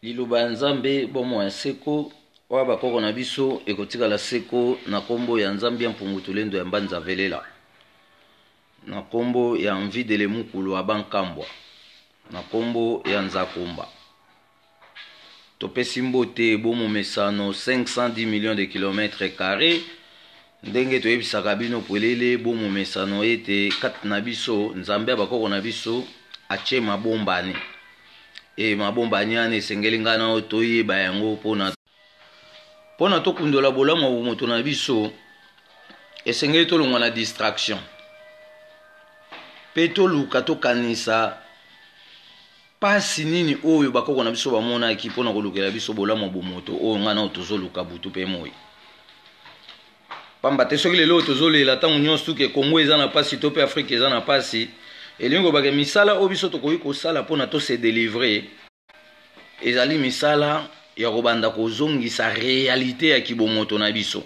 Liloba ya Nzambe, bomoi ya seko, oyo bakoko na biso ekotikala seko na kombo ya Nzambi ya Mpungu Tulendo ya Mbanza Velela, na kombo ya Mvidele Mukulu wa Bankambwa, na kombo ya Nzakomba. Topesi mbote bo momesano 510 millions de kilomètres carres ndenge toyebisaka bino pwelele bo momesano ete kati na biso Nzambe ya bakoko na biso atie mabombani e mabombani wana esengeli ngai na yo toyeba yango mpona mpona tokundola bolamu ya bomoto na biso esengeli tolongwa na distraction mpe toluka tokanisa Pasi nini oyo bakoko na biso bamonaki mpo na kolukela biso bolamu ya bomoto oyo ngai na yo tozoluka butu mpe moi? Pamba te soki lelo oyo tozolela ntango nyonso ke Congo eza na pasi to mpe Afrika eza na pasi, elingi koloba ke misala oyo biso tokoki kosala mpo na to se delivrer ezali misala ya kobanda kozongisa realite ya kibomoto na biso.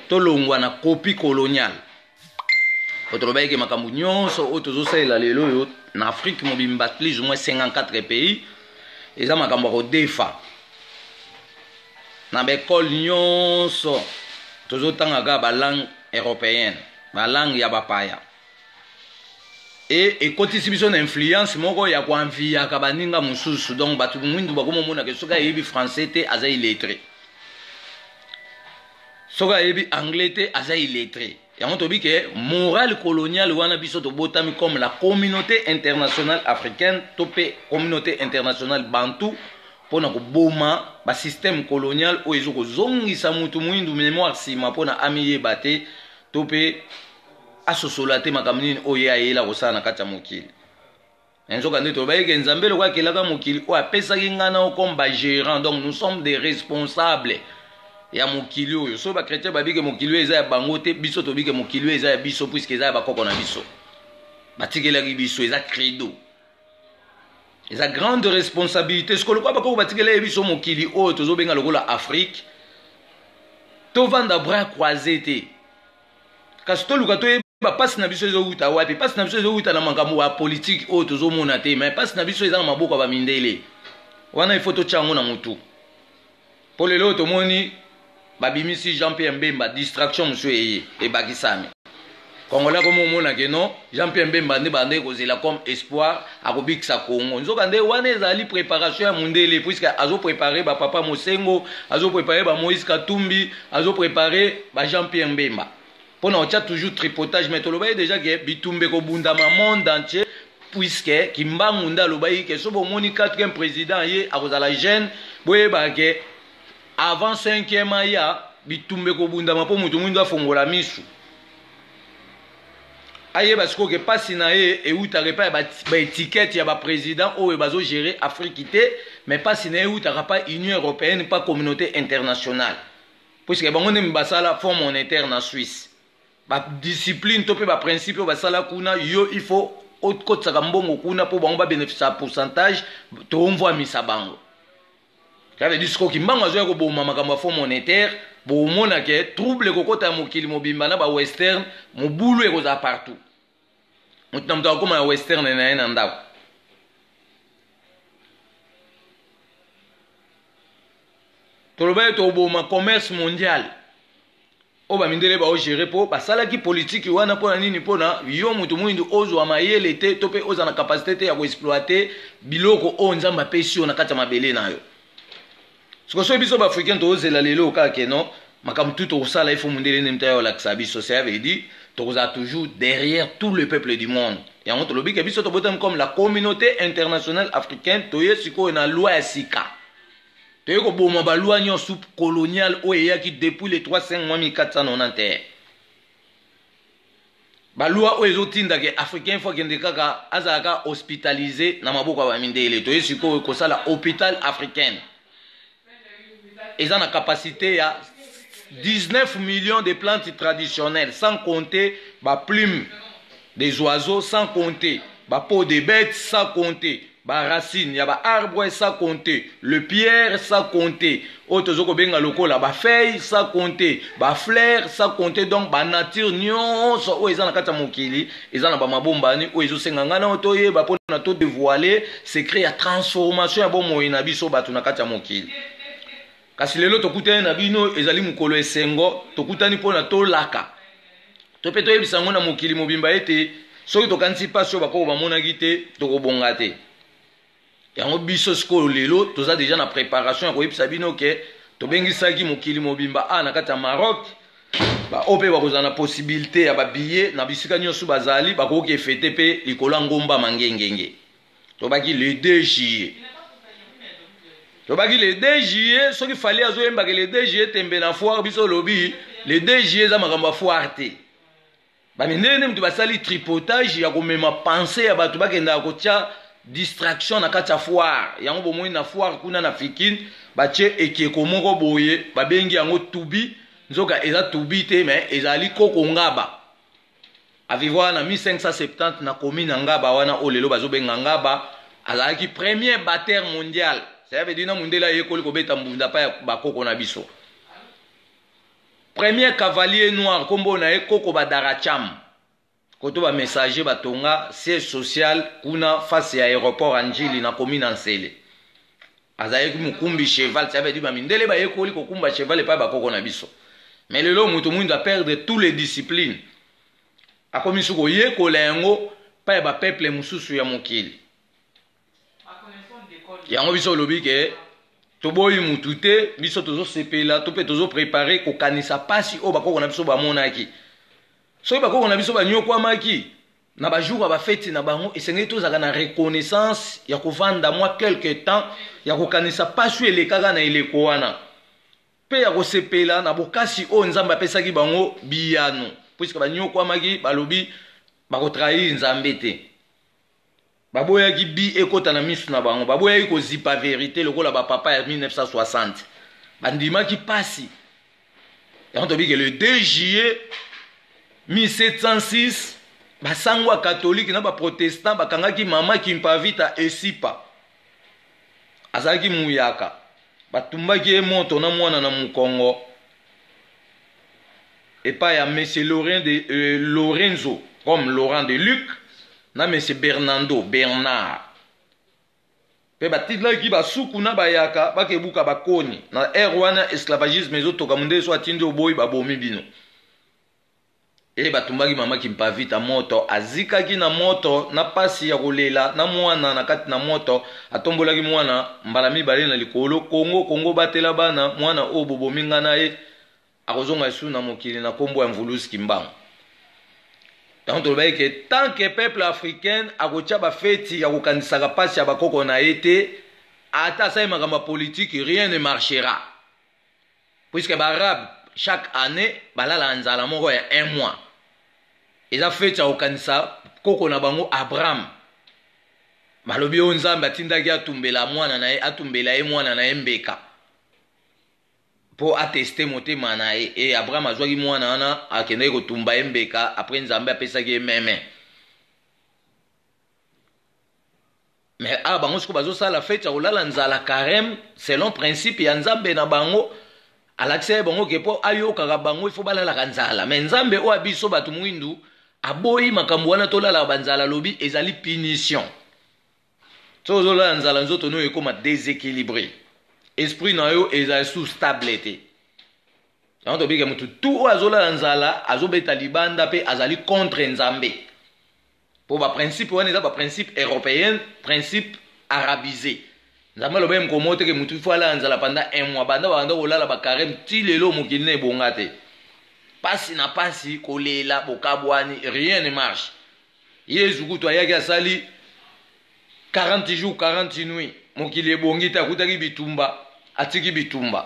Tolongwa na copie coloniale. Po tolobaki ke makambo nyonso oyo tozosalela lelo oyo na Afrique mobimba plus ou moins 54 pays eza makambo ya kodefa na baekole nyonso tozotanga kaka balangue européenne balangue ya bapaya e ekotisi biso na influence moko ya koanviyaka baninga mosusu donc bato mwindu bakomomonaka soki ayebi français te aza illettré soki ayebi anglais te aza illettré yango toyebi ke morale coloniale wana biso tobotami comme la communauté internationale africaine to mpe communauté internationale bantou mpo na koboma basystème colonial oyo ezo kozongisa mutu mwindu mémoire nsima mpo na amiyeba te to mpe asosola te makambo nini oyo ye ayela kosala na kati ya mokili Nzoka nde tolobaki ke Nzambe lokola akelaka mokili oyo apesaki ngai na yo comme ba gérant, donc nous sommes des responsables ya mokili oyo. Soki ba chrétien babi ke mokili oyo eza ya bango te, biso tobi ke mokili oyo eza ya biso puisque eza ya bakoko na biso. Batikelaki biso, eza credo. Eza grande responsabilité. Sikoyo lokola bakoko batikelaki biso mokili oyo tozobenga lokola Afrique, tovanda bras croisé te. Kasi toluka toyeba pasi na biso ezowuta wapi. Pasi na biso ezowuta na makambo ya politiki oyo tozomona te, mais pasi na biso eza na maboko ya bamindele wana. Il faut totya yango na motu, mpo lelo oyo tomoni babimisi Jean Pierre Mbemba, distraction mosusu eye ebakisami. Congolais akomi omona ke non, Jean Pierre Mbemba nde bandeki kozela comme espoir akobikisa Congo. Nzoka nde wana ezali préparation ya mundele, puisque azo préparer ba papa Mosengo, azo préparer ba Moïse Katumbi, azo préparer ba Jean Pierre Mbemba pona otya toujours tripotage. Mais tolobaki déjà ke bitumba ekobundama monde entier, puisque Kimbangu nde alobaki ke soki bomoni quatrième président ye akozala jeune, boyebaka ke avant cinquième aya bitumba ekobundama mpo moto mwindu afongola misu ayeba sikoyo ke mpasi na ye ewutaka epai ya baetikete ya baprésident oyo bazogere Afrique te, mais mpasi na ye ewutaka pa Union européenne, pa communauté internationale, puisque bango nde basala fonds monétaire na Suisse. Badiscipline to mpe baprincipe oyo basala kuna, yo il faut okotisaka mbongo kuna mpo bango babénéficia pourcentage, tomvwamisa bango. Ça veut dire sikoyo Kimbangu azoya koboma makambo ya fonds monétaire, bokomona ke trouble ekokota ya mokili mobimba na ba western, mobulu ekozala partout, moto na moto akokoma na western na ye na ndako. Toloba ye toboma commerce mondial oyo bamindele baogere, mpo basalaki politiki wana mpo na nini? Mpo na yo moto mwindu ozwa mayele te to mpe oza na kapasite te ya koexploite biloko oyo Nzambe apesi yo na kati ya mabele na yo. Siko soki biso baafricain tozela lelo kaka ke non, makambo tu tokosala ifo mondele nde moto aya kolakisa biso, ça veut dire tokozala toujours derrière tout le peuple du monde. Yango tolobi ke biso tobotami comme la communauté internationale africaine, toye sikoyo na loi ya sika, toye koboma baloi nyonso coloniale oyo eyaki depuis le 3 5 mois 1491, baloi oyo ezotinda ke africain fo akende kaka azalaka hospitalisé na maboko ya bamindele. Toye sikoyo kosala hôpital africaine, eza na capacité ya 19 millions de plantes traditionnelles, sans compter ba plumes des oiseaux, sans compter ba peau de bêtes, sans compter ba racine ya ba arbre sans compter le pierre sans compter oyo tozo kobenga lokola ba feuille sans compter ba fleur sans compter, donc ba nature nyonso oyo eza na kati ya mokili eza na ba mabombani oyo ezosenga ngai nao toyeba mpo na to dévoiler secret ya transformation ya bomoi na biso bato na kati ya mokili. Kasi lelo tokutani na bino, ezali mokolo esengo, tokutani mpo na tolaka to mpe toyebisa yango na mokili mobimba ete soki tokanisi mpasi oyo bakoko bamonaki te, tokobonga te. Yango biso sikoyo lelo toza deja na préparation ya koyebisa bino ke tobengisaki mokili mobimba a na kati ya Maroc, baoyo mpe bakozala na possibilité ya babillet na bisika nyonso bazali, bakoki efete mpe likolo ya ngomba Mangengenge. Tobaki le 2 juillet, tobaki le 2 juillet. Soki Fally azoyembaka le 2 juillet tembe na foire, biso olobi le 2 juillet eza makambo ya foire te. Bamindele nde moto basali tripotage ya komema pensée ya bato, bakendaka kotia distraction na kati ya foire. Yango bomoni na foire kuna na Fikine, batie ekeko moko boye, babengi yango tubi. Nzoka eza tubi te, mais ezali koko Ngaba avivre wana na 1570 na commune ya Ngaba wana oyo lelo bazobenga Ngaba. Azalaki premier batteur mondial, ça veut dire na mondele ayekoli kobeta mbunda pa ya bakoko na biso. Premier cavalier noir, nkombo na ye koko Badaracham. Koto bamessager batonga siège social kuna face ya aéroport ya Njili na commune ya Nsele. Azalaki mokumbi cheval, ça veut dire bamindele bayekoli kokumba cheval epai bakoko na biso. Mais lelo moto mwindo aperdre tous les disciplines, akomi soki koyekola yango mpa ya bapeuple mosusu ya mokili. Yango biso olobi ke toboyi mutu te, biso tozosepela to mpe tozoprépare kokanisa mpasi oyo bakoko na biso bamonaki. Soki bakoko na biso banyokwamaki na bajour ya bafeti na bango, esengeli tozalaka na reconnaissance ya kovanda mwa quelque temps ya kokanisa mpasi oyo elekaka na eleko wana, mpe ya kosepela na bokasi oyo Nzambe apesaki bango biyano, puisque banyokwamaki, balobi bakotrahir Nzambe te. Baboyaki bi ekota na misu na bango, baboyaki kozipa verité lokola bapapa ya 1960, bandimaki pasi. Yango tobike le 2 juillet 1706, basango ya katolike na baprotestant bakangaki mama Kimpavita Esipa, azalaki muyaka, batumbaki ye moto na mwana na mokongo epai ya monsieur Laurent de, Lorenzo comme Laurent de Luc na monsieur Bernardo Bernard, mpe batilaki basuku na bayaka bakebuka bakoni na ere wana. Esclavagisme ezotoka, mondele so atindi oboyi, babomi bino. E batumbaki mama Kimpavita moto, azikaki na moto na pasi ya kolela na mwana na kati na moto. Atombolaki mwana mbala mibale na likolo: "Kongo, Kongo, batela bana, mwana oyo bobomi nga na ye akozonga lisusu na mokili na nkombo ya Mvuluzi Kimbangu." Donc tolobaki ke tant que peuple africain akotia bafeti ya kokanisaka mpasi ya bakoko na ye te, ata asali makambo ya politike, rien ne marchera, puisque baarabe chaque année balalaka nzala moko ya un mois. Eza feti ya kokanisa koko na bango Abraham. Balobi oyo Nzambe atindaki atumbela mwana na ye, atumbela ye mwana na ye mbeka mpo ateste motema na ye. E Abraham azwaki mwana wana, akendaki kotumba ye mbeka. Après Nzambe apesaki ye meme. Mais awa bango sikoyo bazosala feti ya kolala nzala, carême, selon principe ya Nzambe na bango. Alakisa ye bango ke mpo ayokaka bango, ifo balalaka nzala. Mais Nzambe oyo biso bato mwindu aboyi makambo wana, tolalaka banzala. Alobi ezali punition. So ozolala nzala, nzoto na yo ekóma déséquilibré, esprit na yo ezali sous stable te. Yango tobike motu tu oyo azolala nzala azobeta libanda mpe azali contre Nzambe, mpo baprincipe wana eza baprincipe européenne, principe arabisé. Nzambe aloba ye mokomo teke motu ifo alala nzala pendant un mois. Banda babanda kolala bacarême ti lelo, mokili na ebonga te. Pasi na pasi, kolela, bokabwani, rien ne marche. Yezu kutu ayaki, asali 40 jours 40 nuits, mokili ebongi te, akutaki bitumba, atiki bitumba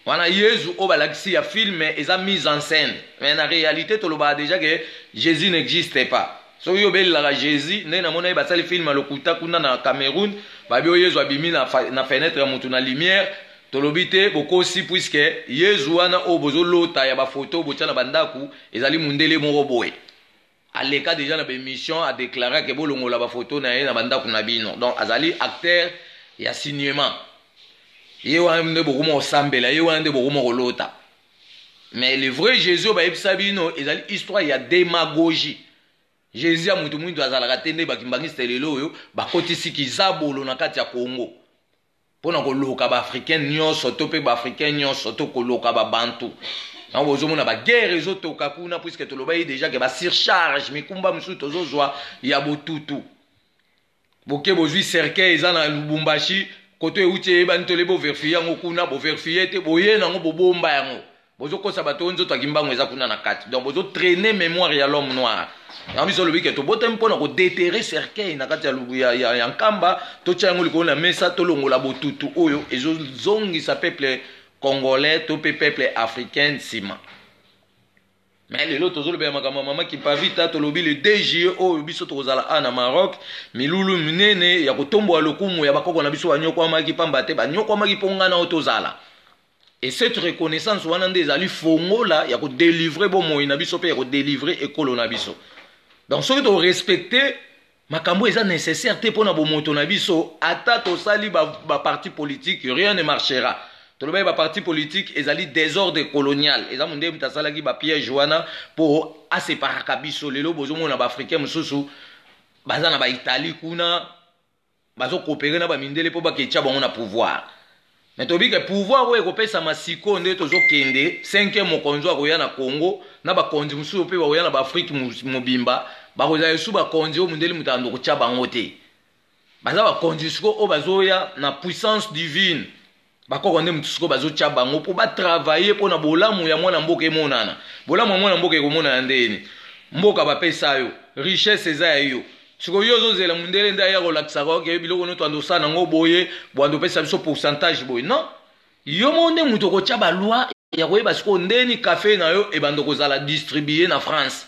wana. Yezu oyo balakisi ya film eza mise en scène, mais na réalité tolobaka déjà ke Jésus n'existe pas. Soki obelelaka Jésus, ndenge namona ye basali film ya lokuta kuna na Cameroun, babi oyo Yezu abimi na fenêtre ya motu na lumière, tolobi te, bokosi, puisque Yezu wana oyo bozolota ya bafoto botya na bandako ezali mundele moko boye. Aleka deja na baémission, adéclara ke bolongola bafoto na ye na bandako na bino. Donc azali acteur ya cinéma. Ye wana nde bokoma kosambela, ye wana nde bokoma kolota. Mais le vrai Jésus oyo bayebisa bino ezali histoire ya démagogie. Jésus ya motu mwindu azalaka te. Nde bakimbangiste lelo oyo bakotisi kizabolo na kati ya Congo mpona koloka baafricain nyonso to mpe baafricain nyonso to koloka babantu. Yango bozomona baguerre ezotoka kuna, puisque toloba ye déjà ke basurcharge, mikumba mosusu tozozwa ya botutu. Boke bozwi cercueil eza na Lubumbashi, koto euti eyebani, tole boverifie yango kuna, boverifie te, boye nango, bobomba yango, bozokosa bato oyo nzoto ya Kimbangu eza kuna na kati. Donc bozotraîner mémoire ya l'homme noir. Yango biso olobi ke tobotami mpona kodéterrer cercueil na kati ya Nkamba, totya yango likolo na mesa, tolongola botutu oyo ezozongisa peuple congolais to mpe peuple africain nsima. Mais lelo tozolobela makambo ya mama Kimpavita. Tolobi le 2 juillet oyo biso tokozala a na Maroc, milulu minene ya kotombola lokumu ya bakoko na biso banyokwamaki pamba te, banyokwamaki mpo ngana oyo tozala. Et cette reconnaissance wana nde ezali fongola ya kodélivrer bomoi na biso mpe ya kodélivrer ekolo na biso. Donc soki torespecte makambo eza nécessaire te mpona bomoto na biso, ata tosali baparti ba politique, rien ne marchera. Tolobaki baparti politique ezali désordre colonial, eza mondenge moto asalaki bapiège wana mpo aseparaka biso. Lelo bozomona baafricain mosusu baza na baItalie kuna, bazocoopérer na bamindele mpo baketya bango na pouvoir. Mais toyebi ke pouvoir oyo ekopesama sikoyo nde tozokende cinquième mokonzi akoya na Congo, na bakonzi mosusu mpe bakoya na baAfrike mobimba, bakozala esu bakonzi oyo mondele moto ando kotya bango te. Baza bakonzi sikoyo oyo bazoya na puissance divine. Bakoko nde motu sikoyo bazotya bango mpo batravailler mpo na bolamu ya mwana mboka emonana. Bolamu ya mwana mboka ekomonana ndeni? Mboka bapesa yo richesse eza ya yo. Sikoyo yo ozozela mondele nde aya kolakisaka oke biloko no twanda osala nango boye, bwanda opesa biso pourcentage boye. Non, yo moko nde moto okotya baloi ya koyeba sikoyo ndeni kafe na yo ebanda kozala distribué na France.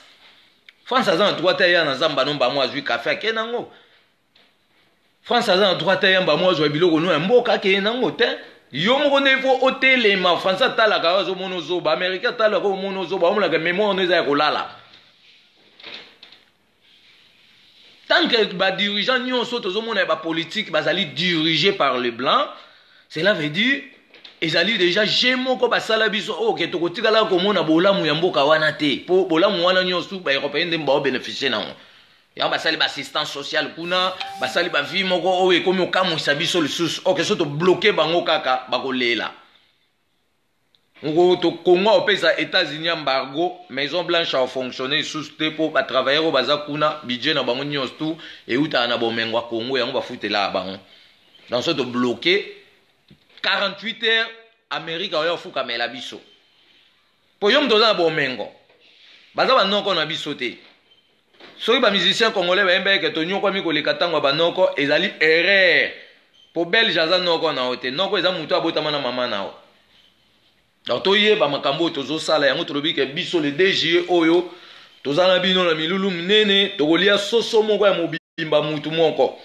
France aza na droit te aya na zamba no mbamo azwi kafe ake nango. France aza na droit te ayamba mo azwa biloko no ya mboka akeye nango te. Yo moko nde fo otelema. Français atalaka yo, azomona ozoba. Américain atalaka, omona ozoba, omonaka mémoire no eza ya kolala. Tant que badirigeant nyonso tozomona ya bapolitique bazali dirigé par le blanc, cela veut dire ezali déjà je moko basala biso oyo ke tokotikala komona bolamu ya mboka wana te, mpo bolamu wana nyonso baeuropéen nde baobénéficie nango. Yango basali baassistance sociale kuna, basali bavie moko oyo ekomi okamwisa biso lisusu. Oke so tobloquer bango kaka, bakolela. Kongo opesa États-Unis embargo, Maison Blanche afonctionne lisusu te, mpo batravailleur oyo baza kuna, budget na bango nyonso tu eutaka na bomengo ya Kongo, yango bafutelaka bango. Donc so tobloquer 48 heures, Amérique oyo afukamela biso, mpo yo moto oza na bomengo, baza banoko na biso te. Soki bamusicien congolais bayemba eke tonyokwami koleka ntango ya banoko, ezali erreur, mpo Belge aza noko na yo te. Noko eza moto abotama na mama na yo. Donc toyeba makambo oyo tozosala. Yango tolobi ke biso le 2 juillet oyo toza na bino na milulu minene, tokolia soso moko ya mobimba mutu moko.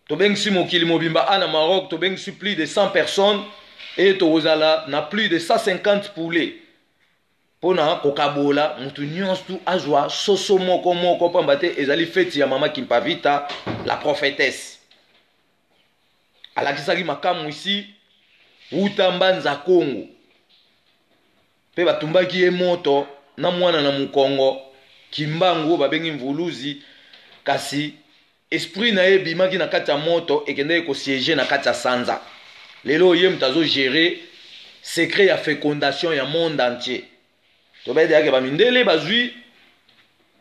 Tobengisi mokili mobimba a na Maroc, tobengisi plus de 100 personnes e tokozala na plus de 150 poulet mpona kokabola, motu nyonso azwa soso moko moko, pamba te ezali feti ya mama Kimpavita, la prophétesse. Alakisaki makamwisi wuta Mbanza Kongo, mpe batumbaki ye moto na mwana na mokongo Kimbangu oyo babengi Mvuluzi. Kasi esprit na ye ebimaki na kati ya moto, ekendaki kosiéger na kati ya sanza. Lelo ye moto azogérer secret ya fécondation ya monde entier. Tobayede yake bamindele bazwi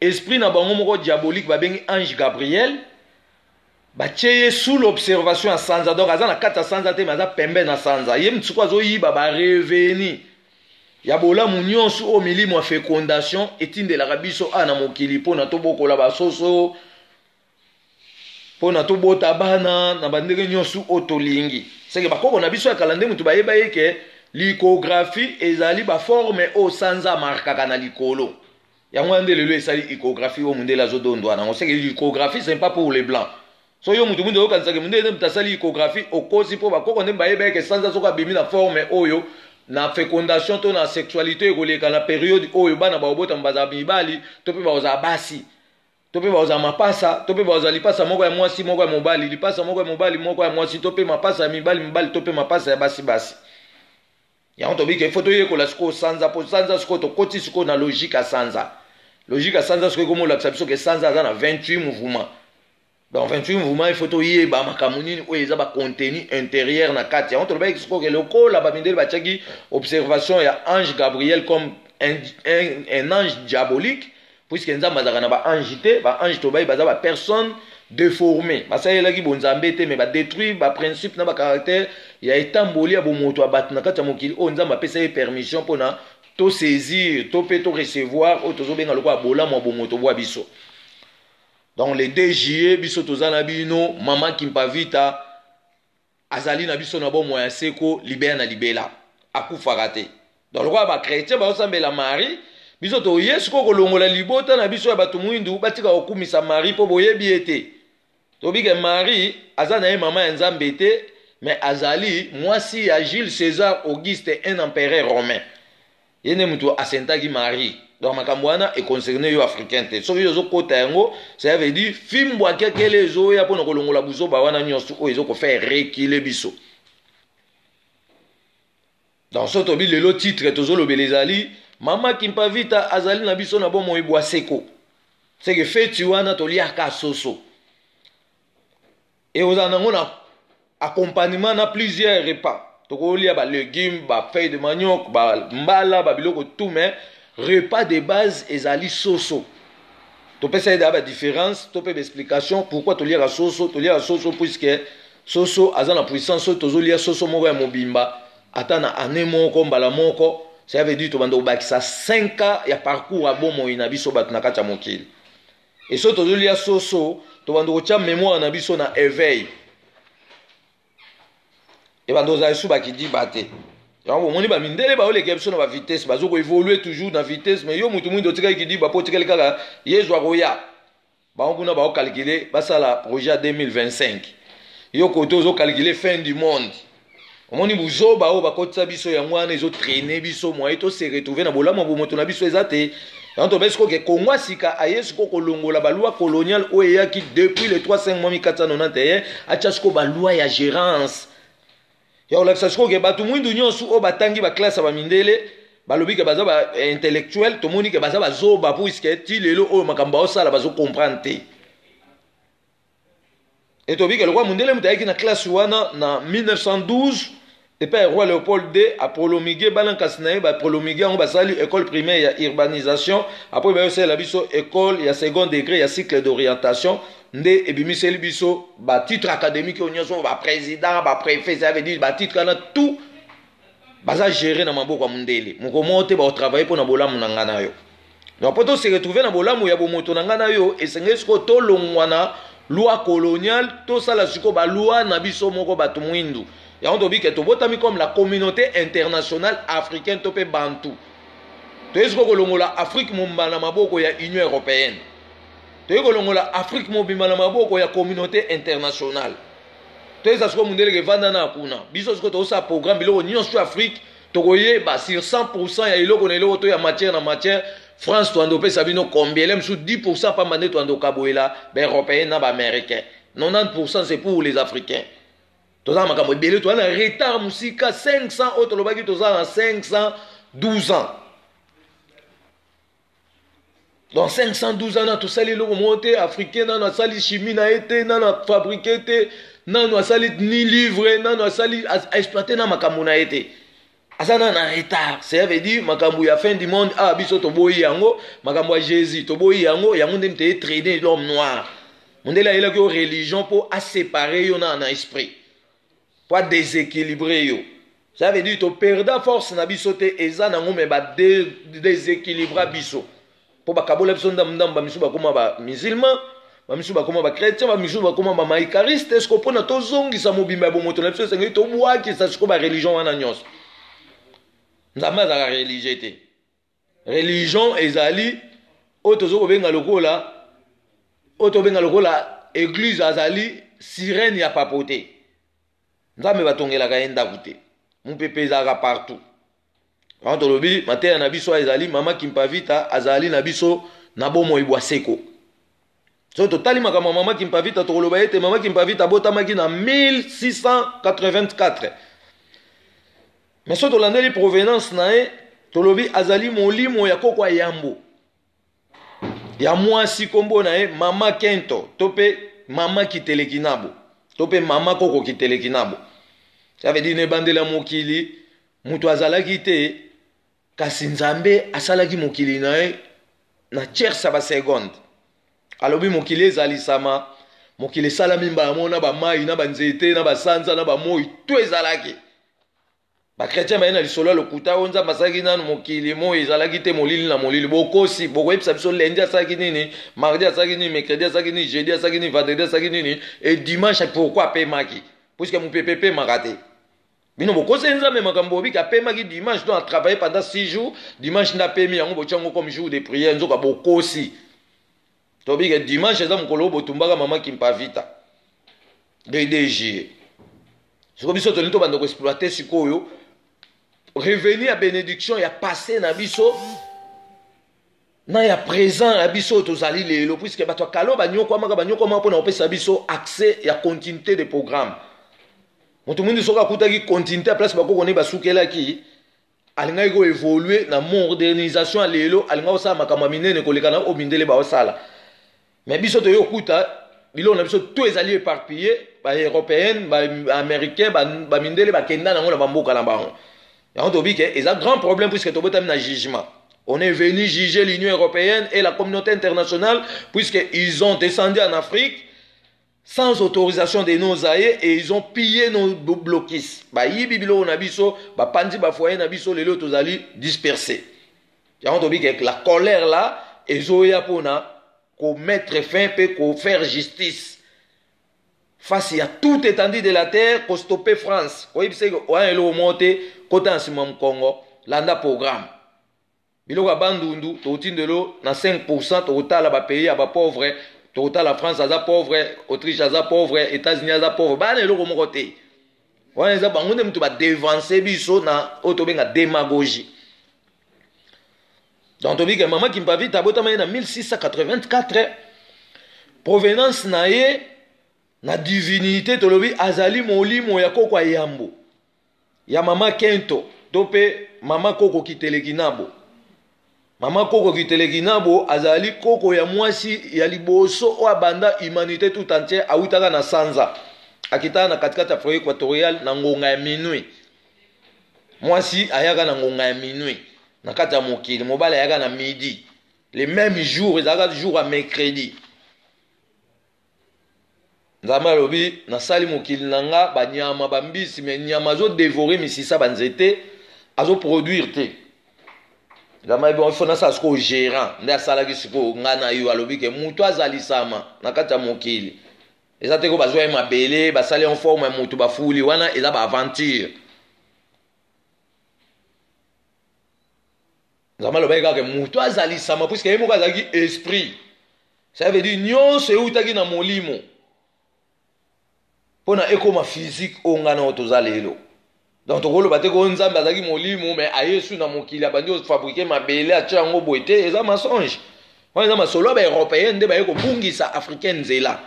esprit na bango moko diabolique babengi ange Gabriel, batie ye sous l'observation ya sanza. Donc aza na kati ya sanza te, mais aza pembe na sanza. Ye moto sikoyo azoyiba barevenu ya bolamu nyonso oyo milimo ya fécondation etindelaka biso awa na mokili, mpona tobokola basoso, mpona tobota bana na bandenge nyonso oyo tolingi. Seke bakoko na biso ya kala nde moto bayeba ye ke l'icographie ezali baforme oyo sanza amarkaka na likolo. Yango wana nde lelo esali icographie oyo mondele azodondwa nango. Seke l'icographie, c'est pas pour les blancs. So yo mutu mundu oyokanisaka mondele nde moto asali icographie, okosi, mpo bakoko nde bayeba eke sanza soki abimi na forme oyo. na fécondation to na sexualité ekoleka na periode oyo bana bakobotama bazala mibali to mpe bakozala basi to mpe bakozala mapasa to mpe bakozala lipasa moko ya mwasi moko ya mobali, lipasa moko ya mobali moko ya mwasi, to mpe mapasa ya mibali mibali to mpe mapasa ya basi basi. Yango tobiki ifo toyekola sikoyo sanza, mpo sanza sikoyo tokoti sikoyo na logique ya sanza. Logique ya sanza sikoyo ekomolakisa biso ke sanza aza na 28 mouvement. Donc 28 mouvement, il faut toyeba makambo nini oyo eza bacontenu intérieur na kati. Yango tolobaki sikoyo ke lokola bamindele batiaki observation ya ange Gabriel comme un ange diabolique, puisque Nzambe azalaka na baange te. Baange tobai baza bapersone déformé, basalelaki bonzambe te, mais badétruire baprincipe na bacaractère ya etamboli ya bomoto ya bato na kati ya mokili oyo Nzambe apesa ye permission mpona tosaisir to mpe torecevoir oyo tozobenga lokola bolamu ya bomoto bwa biso. Donc le 2 juillet, biso toza na bino. Mama Kimpavita azali na biso na bomoi ya seko, libela na libela, akufaka te. Donc lokola bachrétien bazosambela Marie, biso toye sikoyo kolongola libota na biso ya bato mwindu batika kokumisa Marie, mpo boyebi ye te. Tobike Marie aza na ye mama ya Nzambe te, mais azali mwasi ya Jules César Auguste, un empereur romain. Ye nde moto asentaki Marie. Donc makambo wana econcerne yo africain te. Soki yo ozokota yango, ça veut dire fimbo akekele ezoya mpona kolongola buzoba wana nyonso oyo ezokofaire reculer biso. Donc so tobi lelo, titre tozolobela ezali Mama Kimpavita azali na biso na bomoi bwa seko. Seke feti wana toliaka soso, ekozala nango na accompagnement na plusieurs repas. Tokolia balégume, bafeuille de manioc, bambala, babiloko tout, mais repas de base ezali soso. Topesa ye daa badifférence to mpe baexplication pourquoi toliaka soso. Toliaka soso puisque soso aza na puissance. Oyo tozolia soso moko ya mobimba, ata na année moko, mbala moko, ça veut dire tobanda kobakisa 5 ans ya parcours ya bomoi na biso bato na kati ya mokili. E soki tozolia soso, tobanda kotia mémoire na biso na éveil, ebanda kozala esu bakidiba te. Yango bomoni bamindele baoleka biso na bavitesse, bazo koévolue toujours na vitesse, mais yo mutu mwindo otikali kidiba, mpo otikali kaka Yezu akoya. Bango kuna baocalcule basala projet ya 2025, yo kote ozocalcule fin du monde. Omoni buzoba oyo bakotisa biso, yango wana ezotraîne biso, moye tose retrouve na bolamu ya bomoto na biso eza te. Yango tobe sikoyo ke Kongo sika aye sikoyo kolongola baloi coloniale oyo eyaki depuis le 3 5 mois 1491, atya sikoyo baloi ya gérance ya kolakisa sikoyo ke bato mwindu nyonso oyo batangi baclasse ya bamindele, balobi ke baza baintellectuel, tomoni ke baza bazoba, puisque ti lelo oyo makambo baosala bazocomprendre te. E tobi ke lokola mondele moto ayaki na classe wana na 1912 epai ya roi Léopold II, apromulgué bana nkasi na ye, bapromulgué yango, basali école primaire ya urbanisation. Après bayosalela biso école ya second degré ya cycle d'orientation, nde ebimiseli biso batitre académique oyo nyonso, baprésident, bapréfet. Ça veut dire batitre wana tout baza géré na maboko ya mondele. Moko moko te bakotravaille mpo na bolamu na ngai na yo. Donc mpo tose retrouve na bolamu ya bomoto na ngai na yo, esengeli sikoyo tolongwa na loi coloniale, tosala sikoyo baloi na biso moko bato mwindu. Yango tobi ke tobotami comme la communauté internationale africaine to mpe bantu. Toyei sikoyo kolongola Afrique mobimba na maboko ya Union européenne, toyei kolongola Afrique mobimba na maboko ya communauté internationale. Toyeza sikoyo mondele evanda na kuna. Biso sikoyo tozosala programme, biloko nyonso ya Afrique tokoyeba sur 100 ya eloko na eloko to ya matière na matière. France toanda opesa bino combien? Le mosusu 10 pamba nde toanda okaboyela baeuropéen na baaméricain, 90 c'est pour les Africains. Toza na makambo ebele, toza na retard mosika 500 oyo tolobaki, toza na 512 ans. Donc 512 ans na tosali eloko moko te. Africain nano asali chimie na ye te, nano afabriqué te, nano asali ni livre, nano asali aexploite na makambo na ye te, aza nano na retard. Ça veut dire makambo ya fin du monde awa, biso toboyi yango. Makambo ya Jésus toboyi yango. Yango nde moto etraîne l'homme noir. Mondele ayelaki yo religion mpo asépare yo na esprit, mpo adéséquilibre yo. Ça veut dire toperda force na biso te, eza nango, me badéséquilibra biso mpo bakabola biso ndambu ndambu. Bamisusu bakóma bamusulman, bamisusu bakóma bachrétien, bamisusu bakóma bamaïkariste. Est-ce mpona tozongisa mobimba ya bomoto na biso, esengeli tobwakisa sikoyo bareligion wana nyonso? Nzambe azalaka religieux te. Religion ezali oyo tozo kobenga lokola, oyo tobenga lokola église, azali sirène ya papauté. Nzambe batongelaka ye ndako te, mopepe ezalaka partout. Yango tolobi mateya na biso ezali mama Kimpavita azali na biso na bomoi bwa seko. Soki totali makambo ya mama Kimpavita, tokoloba ete mama Kimpavita abotamaki na 1684. Mais soki tolandeli provenance na ye, tolobi azali molimo ya koko ya yambo ya mwasi, nkombo na ye mama Kento to mpe mama Kitelekinabo to mpe mama koko Kitelekinabo. Ça veut dire na ebandeli ya mokili moto azalaki te, kasi Nzambe asalaki mokili na ye na tierce ya basegonde. Alobi mokili ezalisama, mokili esalami mbala moko na bamai na banzete na basanza na bamoi to ezalaki. Bakretien baye na lisolo ya lokuta oyo Nzambe asalaki nanu mokili, moi ezalaki te, molili na molili. Bokosi, bokoyebisa biso lundi asalaki nini, mardi asalaki nini, mercredi asalaki nini, jeudi asalaki nini, vendredi asalaki nini, et dimanche pourquoi apemaki? Puisque mopepe epemaka te. Bino bokosi Nzambe makambo bobiki apemaki dimanche, donc a travailler pendant 6 jours, dimanche nde apemi, yango botia yango comme jour de prière, nzoka bokosi. Tobike dimanche eza mokolo oyo botumbaka mama Kimpavita le juillet. Sikoyo biso tolingi tobanda koexploite sikoyo revenu ya bénédiction ya passé na biso na ya présent ya biso oyo tozali lelo, puisque bato ya kala oyo banyokwamaka, banyokwamaka mpona kopesa biso accès ya continuité de programme. Moto mwindu soki akutaki continuité ya place bakoko nde basukelaki, alingaki ko évoluer na modernisation ya lelo, alingaki kosala makambo ya minene koleka na oyo mindele baosala. Mais biso toye okuta biloko na biso to ezali éparpillé, ba européenne, ba américain, ba mindele bakenda nango na bamboka na bango. Yango tobi ke eza grand problème, puisque tobotami na jugement. On est venu juger l'Union européenne et la communauté internationale, puisque ils ont descendu en Afrique sans autorisation de nos aïeux et ils ont pillé nos blocus. Bayibi biloko na biso, bapanzi ba foyer na biso, lelo tozali dispersé. Yango tobi ke la colère là ezoya mpona ko mettre fin mpe ko faire justice face ya toute étendue de la terre, ko stopper France. Koyebisa ke oya eloko moko te, kota na nsima mokongo, landa programme. Biloko ya Bandundu tokotindelo na 5%, tokotala ba pays ya ba pauvre, tokotala France aza pauvre, Autriche aza pauvre, États-Unis aza pauvre, bana eloko moko te. Wana eza bango nde moto badevance biso na oyo tobenga démagogie. Donc tobika mama Kimpavita abotama ye na 1684, provenance na ye na divinité tolobi azali molimo ya koko ya yambo ya mama Kento to mpe mama koko Kitelekinabo. Mama koko Kitelekinabo azali koko ya mwasi ya liboso oyo abanda humanité tout entière, awutaka na sanza, akitaka na katikati ya forêt équatoriale na ngonga ya minuit. Mwasi ayaka na ngonga ya minuit na kati ya mokili, mobali ayaka na midi, le même jour, ezalaka jour ya mercredi. Nzambe alobi nasali mokili na nga banyama bambisi, me nyama azodevore misisa banzete, azoproduire te. Nzambe alobi ifo nasala sikoyo gérant nde asalaki sikoyo nga na yo. Alobi ke moto azalisama na kati ya mokili eza te ko bazwa ye mabele basali en forme ya moto bafuli, wana eza baaventure. Nzambe alobaki kaka moto azalisama, puisque ye moko azalaki esprit. Ça veut dire nyonso eutaki na molimo mpo na ekoma physique oyo ngai na oyo toza lelo. Donc tokoloba te ko Nzambe azalaki molimo mais aye su na mokili abandi kofabrike mabele atia yango boye te, eza mensonge. Wana eza masolo ya baeuropéen nde baye kobungisa africain nzela.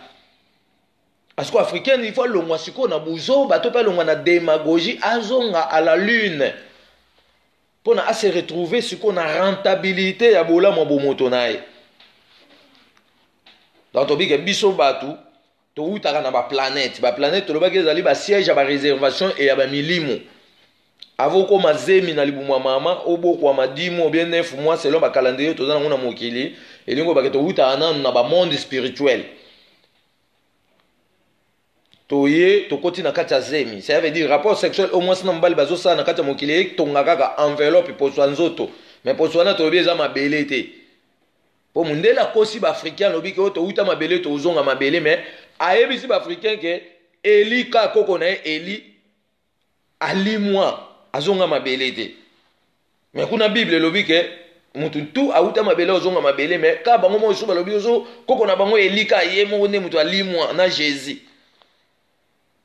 Parce que africain il faut alongwa sikoyo na buzoba to mpe alongwa na démagogie, azonga à la lune mpo na ase retrouver sikoyo na rentabilité ya bolamu ya bomoto na ye. Donc tobike biso bato towutaka na baplanète. Baplanète tolobaki ezali basiège ya baréservation e ya bamilimo. Avant okoma zemi na libumu ya mama, obokwama 10 mois bien 9 mois selon bacalendrier toza nango na mokili, elingi obake towutaka nanu na bamonde spirituel, toye tokoti na kati ya zemi. Ça veut dire rapport sexuel oyo mwasi na mobali bazosala na kati ya mokili etonga kaka enveloppe poso ya nzoto, mais poso wana tolobi eza mabele te, mpo mondele akosi baafricain, alobi ke oyo towuta mabele tozonga mabele, mais ayebisi baafricain ke eli ka koko na ye eli alimwa azonga mabele te. Mais kuna Bible elobi ke mutu tu awuta mabele ozonga mabele, mais ka bango moko lisusu balobi ozo koko na bango elika ye moko nde mutu alimwa na Jésus.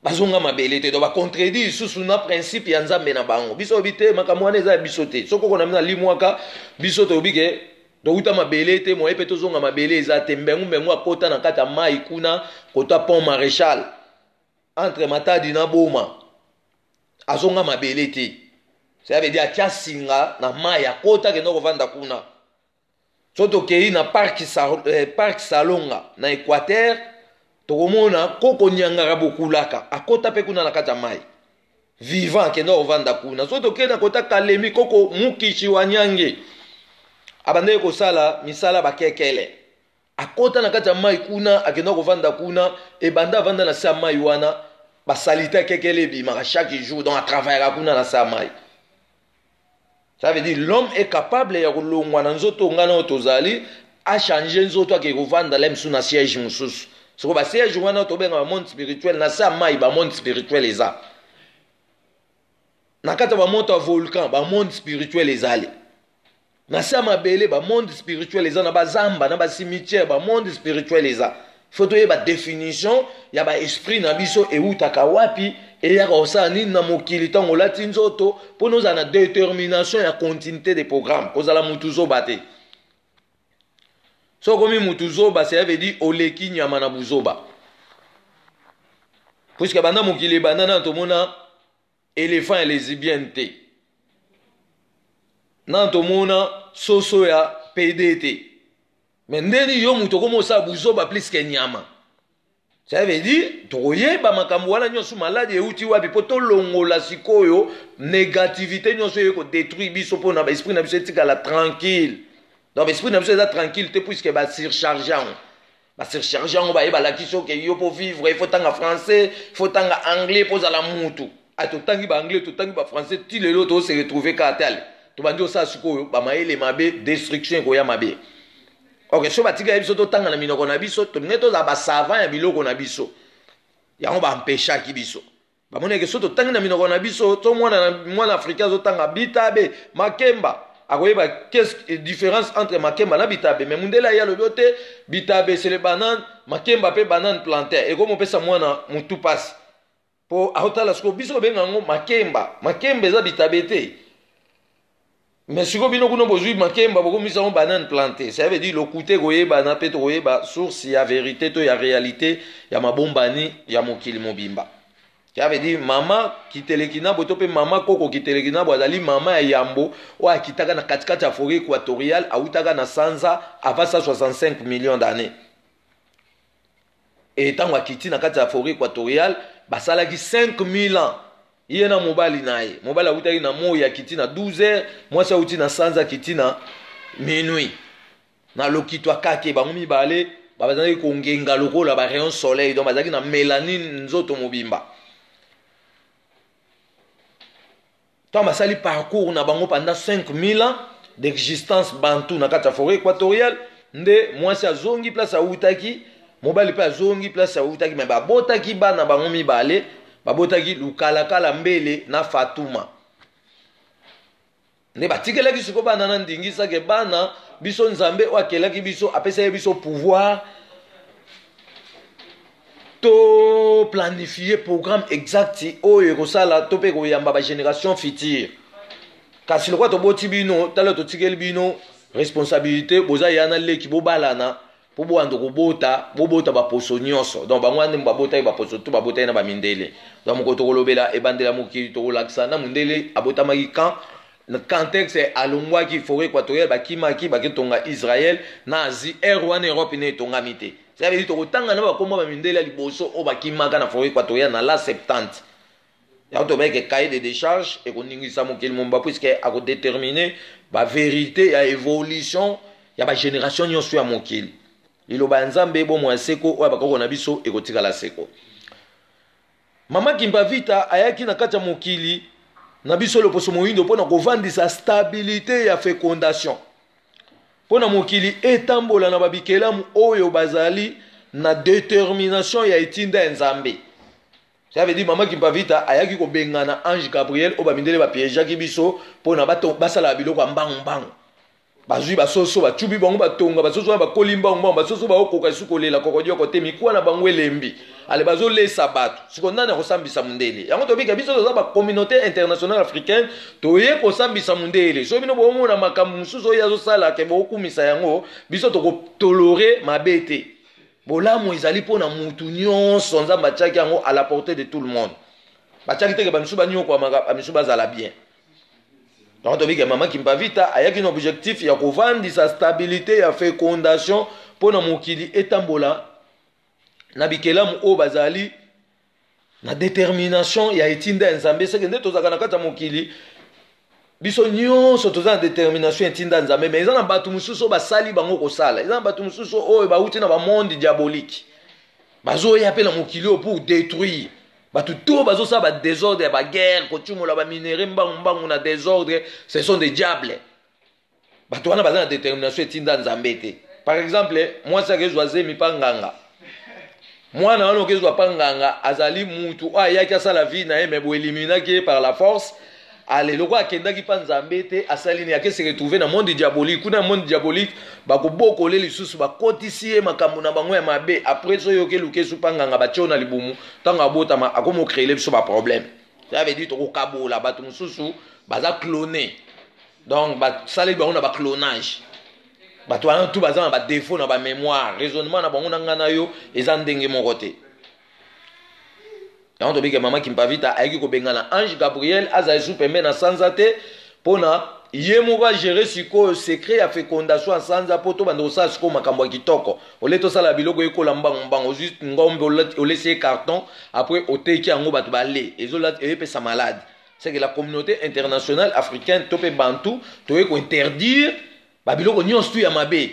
Bazonga mabele te, donc bacontredit lisusu na principe ya Nzambe na bango. Biso oyebi te, makambo wana eza ya biso te. Soki okona bino alimwaka, biso toyebi ke touta mabele te, moye mpe tozonga mabele eza te. Mbengu mbengu akota na kati ya mai kuna kota pont Maréchal entre Matadi na Boma, azonga mabele te. Ça veut dire atia singa na mai, akota, akenda kovanda kuna. So tokei na parc Salonga na Équateur, tokomona koko Nyangaka Bokulaka akota mpe kuna na kati ya mai vivant, akenda kovanda kuna. So tokei na kota Kalemi, koko Mukishi wa Nyange abandaki kosala misala bakekele, akota na kati ya mai kuna, akenda kovanda kuna. Ebanda avanda na se ya mai wana, basalite akekele ebimaka chaque jour, donc atravaillaka kuna na se ya mai. Ça veut dire l'homme est capable ya kolongwa na nzoto ngana oyo tozali, achange nzoto, akei kovanda la mosusu na siège mosusu. Soko basiège wana tobenga bamonde spirituel. Na se ya mai, bamonde spirituel eza. Na kati ya bamoto ya volcan, bamonde spirituel ezali. Na se ya mabele, bamonde spirituel eza. Na bazamba, na bacimetière, bamonde spirituel eza. Faut toyeba définition ya baesprit na biso, eutaka wapi, eyaka kosala nini na mokili. Ntango olati nzoto, mpona ozala na détermination ya continuité de programme, kozala mutu zoba te. So okomi mutu zoba, cela veut dire oleki nyama na buzoba, puisque banda mokili ebanda, nana tomona éléphant ya lesbienne te, nana tomona soso ya pédé te. Mais ndeni yo moto okoma osala buzoba plus ke nyama? Ça veut dire tokoyeba makambo wana nyonso, maladi euti wapi, mpo tolongola sikoyo négativité nyonso eye kodétruire biso, mpona baesprit na biso etikala tranquille. Donc baesprit na biso eza tranquille te, puisque basurcharge yango, basurcharge yango. Baye balakisi oke yo mpo vivre, il faut tanga français, il faut tanga anglais mpo ozala mutu. A totangi baanglais, totangi bafrançais, ti lelo tose retrouve kaka te. Ale tobandi osala sikoyo bamayele mabe, destruction ekoya mabe. Ok, so batikali biso totanga na minoko na biso, tolingi tozala basavant ya biloko na biso. Yango bampeshaki biso, bamonaki so totangi na minoko na biso, to mwana mwana africain azotanga bitabe, makemba, akoyeba qu'est-ce différence entre makemba na bitabe. Mais mundele aye alobi o te, bitabe c'est le banane, makemba mpe banane plantain. Ekomopesa mwana mutu pasi mpo aotala sikoyo biso kobenga yango makemba. Makemba eza bitabe te, mais sikoyo bino kuna bozwi makemba, bokomisa yango banane planté. Ça veut dire lokute koyebana mpe tokoyeba source ya vérité to ya réalité ya mabombani ya mokili mobimba. Ça veut dire mama Kiteleki Nabo to mpe mama koko Kiteleki Nabo azali mama ya yambo oyo akitaka na katikati ya forêt équatoriale, awutaka na sanza avant 165 millions d'années. E ntango akiti na kati ya forêt équatoriale, basalaki 5000 ans ye na mobali na ye. Mobali awutaki na moi, akiti na 12 heures, mwasi awuti na sanza, akiti na minuit na lokito akake. Bango mibale bazalaki kongenga lokola barayon soleil, donc bazalaki na mélanine nzoto mobimba. Ntango basali parcours na bango pendant 5000 ans d'existence bantu na kati ya forêt équatoriale, nde mwasi azongi place awutaki, mobali mpe azongi place awutaki. Me babotaki bana bango mibale, babotaki Lukalakala Mbele na Fatuma. Nde batikelaki sikoyo bana na ndingisake bana biso Nzambe oyo akelaki biso apesaki biso pouvoir to planifie programme exact oyo ekosala to mpe koyamba bagénération future. Kasi lokola toboti bino, tala, totikeli bino responsabilité, boza ya na leki, bobalana mpo bowanda kobota, bobota baposo nyonso. Donc bango wana nde babotaki baposo to babotaki na bamindele. Donc mokolo tokolobela ebandela mokili, tokolakisa na mondele abotamaki quand, na contexte alongwaki forêt équatoriale, bakimaki, baketonga Israël na Asie. Aire wana Europe ne etongami te. Ça veut dire tokotanga na bakombo bamindele ya liboso oyo bakimaka na forêt équatoriale na la 70. Yango tobayeke cahier de décharge ekoningisa mokili momba, puisque akodétermine bavérité ya évolution ya bagénération nyonso ya mokili. Liloba ya Nzambe, bomoi ya seko oyo bakoko na biso ekotikala seko. Mama Kimpavita ayaki na kati ya mokili na biso loposo moyindo mpona kovandisa stabilité ya fécondation, mpo na mokili etambola na babikelamu oyo bazali na détermination ya etinda ya Nzambe. Ça veut dire mama Kimpavita ayaki kobengana ange Gabriel oyo bamindele bapiégeaki biso mpona basalaka biloko ya mbangu mbangu. Bazwi basoso, bacubi bango, batonga basoso wana, bakoli mbangu mbangu, basoso baokoka lisusu kolela kokodioko te, mikuwa na bango elembi, ale bazolesa bato. Siko nani akosambisa mundele? Yango tobika biso toza ba communauté internationale africaine, toye kosambisa mundele. Soki bino bomona makambo mosusu oyo azosala ke bokumisa yango, biso tokotolore mabe te. Bolamu ezali mpo na mutu nyonso, Nzambe atiaki yango à la portée de tout le monde. Batiaki teke bamisusu banyokwamaka, bamisusu bazala bien. Donc toyebi ke mama Kimpavita ayaki na objectif ya kovandisa stabilité ya fécondation mpo na mokili etambola na bikelamu oyo bazali na détermination ya etinda ya Nzambe. Seke nde tozalaka na kati ya mokili, biso nyonso toza na détermination ya etinda ya Nzambe, mais eza na bato mosusu oyo basali bango kosala, eza na bato mosusu oyo bauti na bamonde diabolique, bazoya mpe na mokili oyo pour détruire bato. To bazosala badésordre ya baguerre, kotumola baminerais mbangu mbangu na désordre, ce sont des diables. Bato wana baza na détermination etinda Nzambe te. Par exemple, mwasi akezwa zemi mpa nganga, mwana wana okezwa mpa nganga azali mutu oyo ayaki asala vie na ye, mais boeliminaki ye par la force. Ale lokola akendaki mpa Nzambe te, asali nini? Ake se retrouve na monde diabolique. Kuna na monde diabolique, bakobokole lisusu, bakotisi ye makambo na bango ya mabe. Après, so oyoki eluka esu mpa nganga, batie na libumu, ntango abotama akomi ocréer biso baproblème. Ça veut dire tokokabola bato mosusu baza clone, donc basaleli bango na baclonage. Bato wana tu baza na badéfaut na bamémoire, raisonnement na bango na ngai na yo eza ndenge moko te. Yango tobike mama Kimpavita ayaki kobengana ange Gabriel, azala esu pembe na sanza te, mpona ye moko agérer sikoyo secret ya fécondation ya sanza, mpo tobanda kosala sikoyo makambo ya kitoko. Ole tosala biloko ekola mbangu mbangu, ozwi ngombe, olesi ye carton, après oteki yango, bato bale, eyepesa malade. C'est que la communauté internationale africaine to mpe bantu toye kointerdire babiloko nyonso tu ya mabe.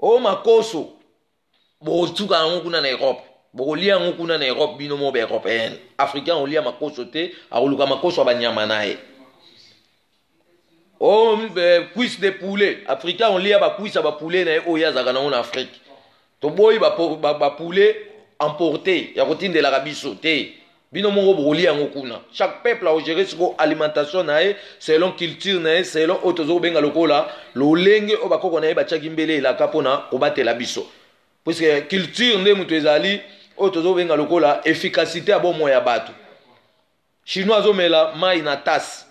O makoso bokotuka yango kuna na Europe, bokolia yango kuna na Europe, bino mo baeuropéenne. Africain olia makoso te, akoluka makoso ya banyama na ye. O cuisse de poulet, africain olia bacuisse ya bapoulet na ye oyo azalaka nango na Afrique. Toboyi bapoulet importé ya kotindelaka biso te, bino moko bokolia yango kuna. Chaque peuple akogérer siko alimentation na ye selon culture na ye, selon oyo toza kobenga lokola lolenge oyo bakoko na ye batiaki mbele elaka mpona kobatela biso, puisque culture nde moto ezali oyo toza kobenga lokola efficacité ya bomoi ya bato. Chinois azomela mai na tasse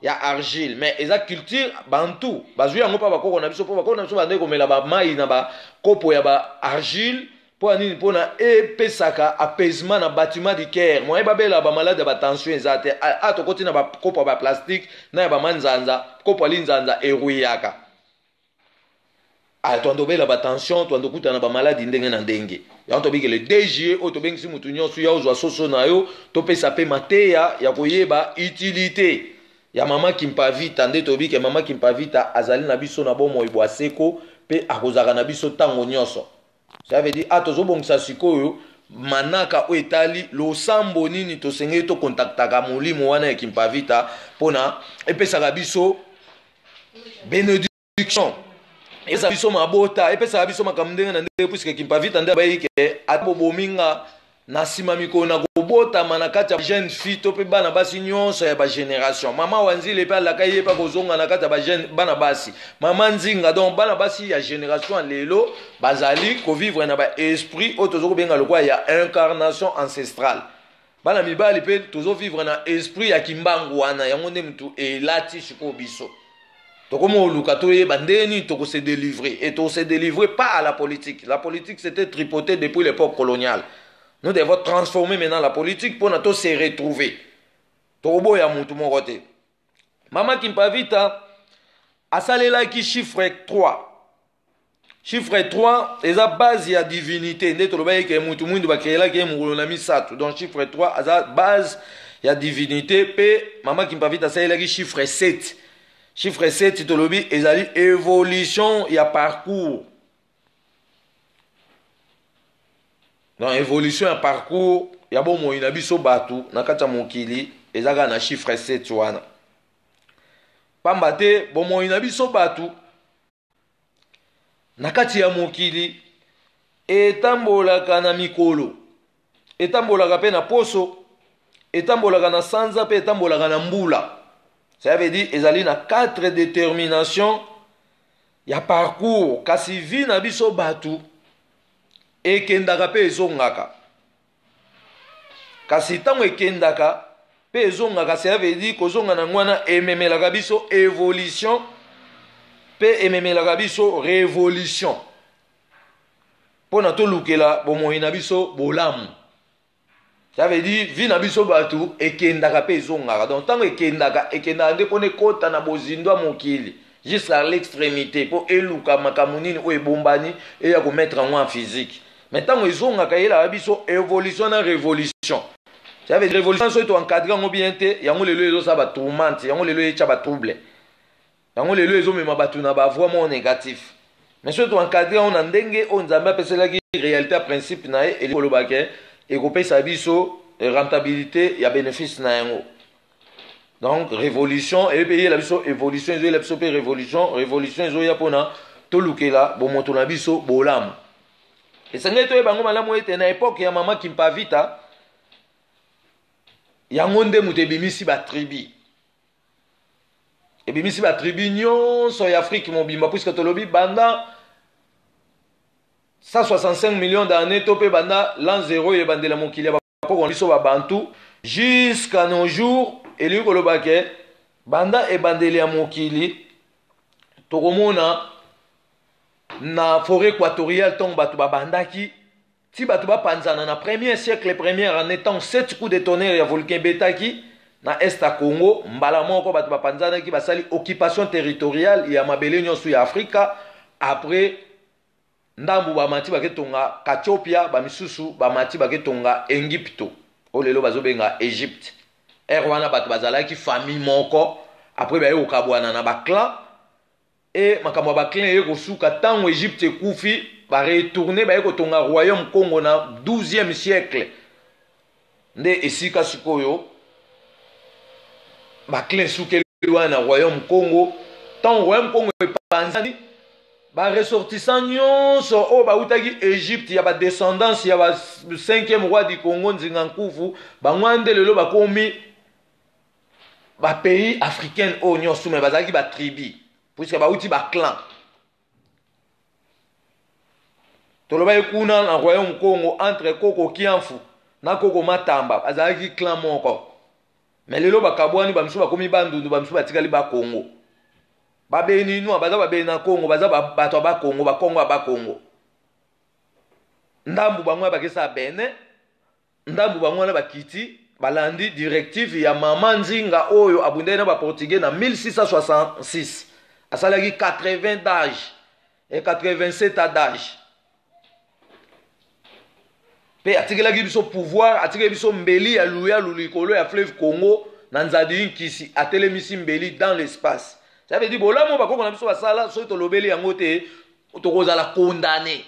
ya argile, mais eza culture bantu bazwi yango mpa bakoko na biso, mpo bakoko na biso bandeki komela bamai na bakopo ya baargile. Mpo ya nini? Mpona epesaka apaisement na battement du cœur, moye babela bamalade ya batension eza te. A tokoti na bakopo ya baplastique na ya bamanzanza, kopo ya linzanza eruyaka, twanda obela batension, twanda okutana na bamaladi ndenge na ndenge. Yango tobiki le 2 juillet oyo, tobengisi motu nyonso ya ozwa soso na yo, topesa mpe mateya ya koyeba utilité ya mama Kimpavita. Nde tobike mama Kimpavita azali na biso na bomoi bwa seko mpe akozalaka na biso ntango nyonso. Ça veut dire a tozobongisa sikoyo manaka oyo etali losambo nini tosengeli tokontaktaka molimo wana ya Kimpavita mpona epesaka biso bénédiction, epesaka biso mabota, epesaka biso makambo ndenge na ndenge, puisque Kimpavita nde abayi ke ata bobomi nga, na nsima mikolo na kobotama na kati ya jeune fille to mpe bana basi nyonso ya bagénération. Mama Wanzile mpe alaka ye mpe kozonga na kati ya bajeune bana basi, mama Nzinga. Donc bana basi ya génération ya lelo bazali kovivre na baesprit oyo toza kobenga lokola ya incarnation ancestrale. Bana mibali mpe tozovivre na esprit ya Kimbangu wana. Yango nde mutu elati sikoyo biso tokomi koluka toyeba ndenge nini tokose délivrer. Et tokose délivrer pas à la politique. La politique, c'était tripoté depuis l'époque coloniale. Nous devons transformer maintenant la politique mpona to se retrouver. Tokoboya mutu moko te. Mama Kimpavita asalelaki chiffre 3. Chiffre 3 eza base ya divinité. Nde tolobaki ke mutu mwindu bakreelaki ye mokolo na misato, donc chiffre 3 aza base ya divinité. Mpe mama Kimpavita asalelaki chiffre 7. Chiffre 7, tolobi ezali évolution ya parcours. Donc évolution ya parcours ya bomoi na biso bato na kati ya mokili eza kaka na chiffre 7 wana, pamba te bomoi na biso bato na kati ya mokili etambolaka na mikolo, etambolaka mpe na poso, etambolaka na sanza mpe etambolaka na mbula. Ça veut dire ezali na quatre détermination. ya parcours, kasi vie na biso bato ekendaka mpe ezongaka. Kasi ntango ekendaka mpe ezongaka, cela veut dire kozonga na yango wana ememelaka biso évolution mpe ememelaka biso révolution mpo na tolukela bomoi na biso bolamu. Ça veut dire vie na biso bato ekendaka mpe ezongaka. Donc ntango ekendaka, ekendaka nde mpona ekota na bozindo ya mokili jusqu'à l'extrémité, mpo eluka makambo nini oyo ebombani, eya komettre yango en physique. Mais ntango ezongaka, eyelaka biso évolution na révolution. Ça veut dire révolution, soki toencadre yango bien te, yango lelo ezosala batourmente, yango lelo etya batrouble, yango lelo ezomema bato na bavoi moko négatif. Mais soki toencadre yango na ndenge oyo Nzambe apeselaki réalité ya principe na ye, elingi koloba ke ekopesa biso rentabilité ya bénéfice na yango. Donc révolution eyebi mpe eyela biso évolution, ezoyela biso mpe révolution. Révolution ezoya mpona tolukela bomoto na biso bolamu. Esengeli toyeba yango malamu ete na époque ya mama Kimpavita, yango nde moto ebimisi batribu, ebimisi batribu nyonso ya Afrique mobimba, puisque tolobi banda 165 millions d'années to mpe banda l'an 0, ebandela mokili ya bakoko na biso babantu jusqu'à nos jours. Elingi koloba ke banda ebandeli ya mokili, tokomona na forêt équatoriale ntongo bato babandaki ti bato bapanzana na premier siècle, première année, ntango sept coups de tonnerre ya volcan ebetaki na est ya Congo, mbala moko bato bapanzanaki, basali occupation territoriale ya mabele nyonso ya Afrika. Après, ndambu bamati baketonga Katiopia, bamisusu bamati baketonga Engipto, oyo lelo bazobenga Egypte. Ere wana bato bazalaki famille moko. Après, baye kokabwana na baclan e makambo ya baclan eye kosuka ntango Egypte ekufi. Baretourne, baye kotonga royaume Congo na 12e siècle. Nde esika sikoyo baclan esukeli wana na royaume Congo. Ntango royaume Congo epanzani, baressortissant nyonso oyo bautaki Egypte, ya badescendance ya ba 5e roi du Congo Nzinga Nkuvu, bango wana nde lelo bakomi bapays africaine oyo nyonso. Me bazalaki batribu puisque bauti baclan. Tolobaki kuna na royaume Congo, entre koko Kiamfu na koko Matamba, bazalaki clan moko. Me lelo bakabwani, bamisusu bakomi Bandundu, bamisusu batikali Bakongo. Babeninois baza babena Congo, baza bato ya Bakongo, Bakongo ya Bakongo. Ndambu bango wana bakesa Benin, ndambu bango wana bakiti, balandi directive ya mama Nzinga oyo abundaki na baportugais na 1666, asalaki 80 d'âge et 87 ans d'âge, mpe atikelaki biso pouvoir, atikelaki biso mbeli ya luyalu likolo ya fleuve Congo na Nzadi Nkisi. Atelemisi mbeli dans l'espace. Ça veut dire bolamu bakoko na biso basala, soki tolobeli yango te, tokozala condamné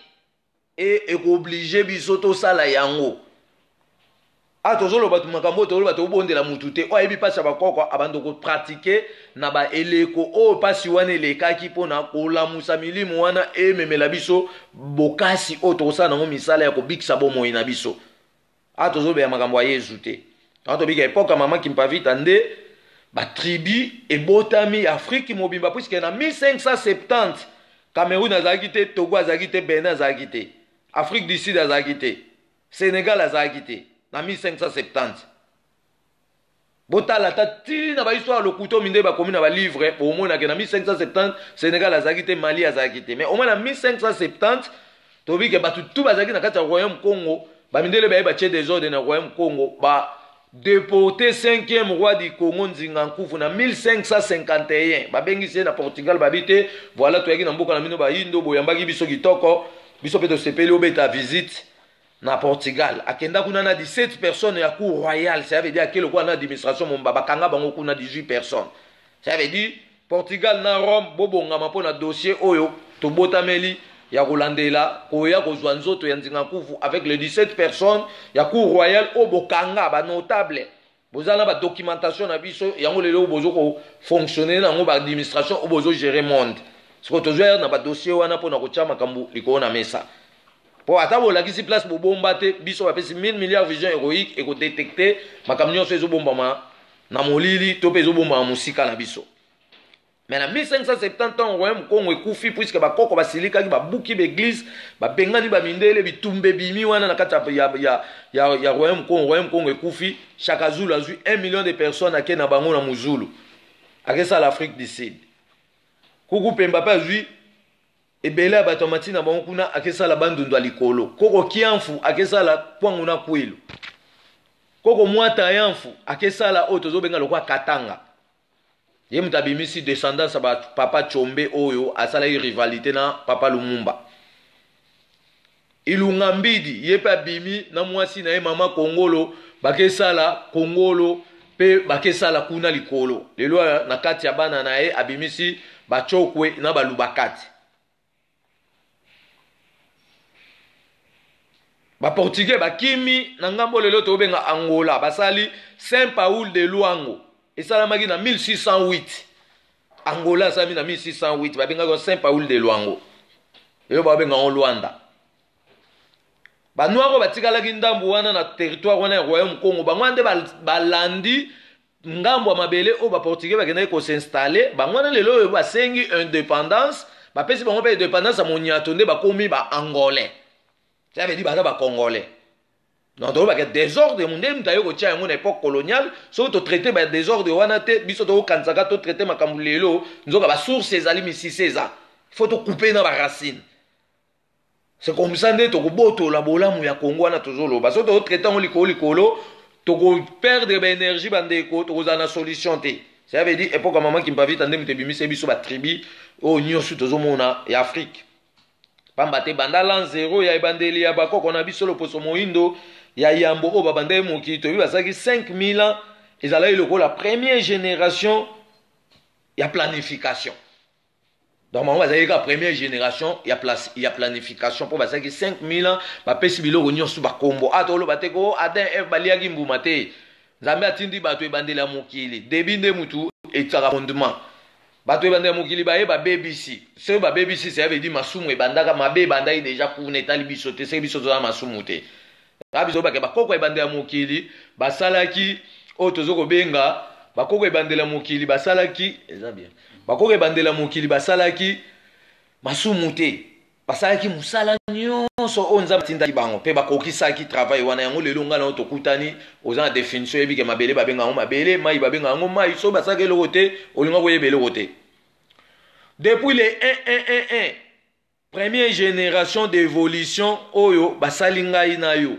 e ekooblige biso tosala yango. A tozoloba makambo oyo, tozoloba, tobondela mutu te oyo ayebi mpasi ya bakoko, abanda kopratike na baeleko oyo mpasi wana elekaki, mpona kolamusa milimo wana ememela biso bokasi oyo tokosala nango misala ya kobikisa bomoi na biso. A tozoloba makambo ya Yezu te. A tobika époque ya mama Kimpavita nde batribu ebotami Afrique mobimba, puisque na 1570 Cameroun azalaki te, Togo azalaki te, Benin azalaki te, Afrique du Sud azalaki te, Sénégal azalaki te na 1570. Botala ata ntina bahistoire ya lokuta oyo nde bakomi na balivre, bomonake na 1570 Sénégal azalaki te, Mali azalaki te. Mais au moins na 1570 toyebi ke bato tu bazalaki na kati ya royaume Congo. Bamindele baye batie désordre na royaume Congo, ba déporté 5e roi du Congo Nzinga Nkufu na 1551. Babengisi ye na Portugal, babi te: "Voilà, toyaki na mboka na bino bayindo, boyambaki biso kitoko, biso mpe tosepeli obeta visite na Portugal." Akenda kuna na 17 personnes ya cour royale. Ça veut dire ake lokola na administration momba, bakanga bango kuna 18 personnes. Ça veut dire Portugal na Rome bobongama mpo na dossier oyo tobotameli ya kolandela koya kozwa nzoto ya Nzinga Nkufu avec les 17 personnes ya cour royale oyo bokanga, banotable. Boza na badocumentation na biso, yango lelo oyo bozo kofonctionne nango baadministration oyo bozogere monde. Sikoyo tozwa na badossier wana mpona kotya makambo likolo na mesa, mpo ata bolakisi place bobomba te, biso bapesi 1000 milliards vision héroïque ekodetecte makambo nyonso ezobombama na molili to mpe ezobombama mosika na biso. Mais na 1570 ntango royaume Kongo ekufi, puisque bakoko basilikaki, babuki baeglise, babengani bamindele, bitumba ebimi wana na kati ya royaume Kongo. Royaume Kongo ekufi, Shaka Zulu azwi 1 million de personnes, ake na bango na Muzulu, akesala Afrique du Sud. Kuku Pemba mpe azwi ebele ya bato ya mati na bango kuna, akesala Bandundu ya likolo. Koko Kiamfu akesala Kwangu na Kwilu. Koko Mwata Yamfu akesala oyo tozobenga lokola Katanga. Ye moto abimisi descendance ya papa Tshombe oyo asalaki rivalité na papa Lumumba. Ilunga Mbidi ye mpe abimi na mwasi na ye mama Kongolo, bakesala Kongolo mpe bakesala kuna likolo. Lelo na kati ya bana na ye abimisi Bachokwe na Balubakati. Baportugais bakimi na ngambo lelo tobenga Angola, basali Saint Paul de Luango, esalamaki na 1608. Angola asalami na 1608, babengaki Saint Paul de Luango, lelo babenga yango Luanda. Banoir oyo batikalaki ndambu wana na territoire wana ya royaume Congo, bango wana nde balandi ngambo ya mabele oyo baportugais bakendaki kosinstalle. Bango wana lelo oyo basengi indépendance, bapesi bango mpe indépendance ya monyato, nde bakomi baangolais. Ça veut dire baza bacongolais. Donc tolobaka désordre nde moto aye kotia yango na époque coloniale. Soki totraite badésordre wana te, biso tokokanisaka totraite makambo lelo, nzoka basource ezali misise, eza faut tocoupe na baracine. C'est comme ça nde tokobotola bolamu ya Kongo wana tozoloba. Soki tozotraite yango likolo likolo, tokoperdre baénergie, bandeko, tokozala na solution te. Ça veut dire époque ya mama Kimpavita nde moto ebimisi biso batribu oyo nyonso tozomona ya Afrique, pamba te banda l'an zéro ya ebandeli ya bakoko na biso, loposo moyindo ya yambo oyo babandaki mokili, toyebi basalaki 5000 ans, ezalaki lokola première génération ya planification. Donc bango bazalaki kaka première génération ya planification, mpo basalaki 5000 ans, bapesi biloko nyonso bakombo. A toloba te ko Adam Eve baliaki mbuma te. Nzambe atindi bato ebandeli ya mokili, debi nde mutu etiaka fondement. Bato ebandeli ya mokili baye babebisi, soki babebisi, ça veut dire masumu ebandaka, mabe ebandaki déjà kuna. Etali biso te, soki biso toza masumu te. Kaka biso bake bakoko ebandeli ya mokili basalaki oyo tozo kobenga bakoko ebandeli ya mokili basalaki, eza bien. Bakoko ebandeli ya mokili basalaki masumu te, basalaki mosala nyonso oyo Nzambe atindaki bango mpe bakokisaki travail wana. Yango lelo ngai na oyo tokutani, oza na définition, oyebi ke mabele babenga yango mabele, mai babenga yango mai. Soki basalaki eloko te, olinga koyeba eloko te. Depuis le 1 1 1 1, première génération d'évolution oyo basali ngai na yo,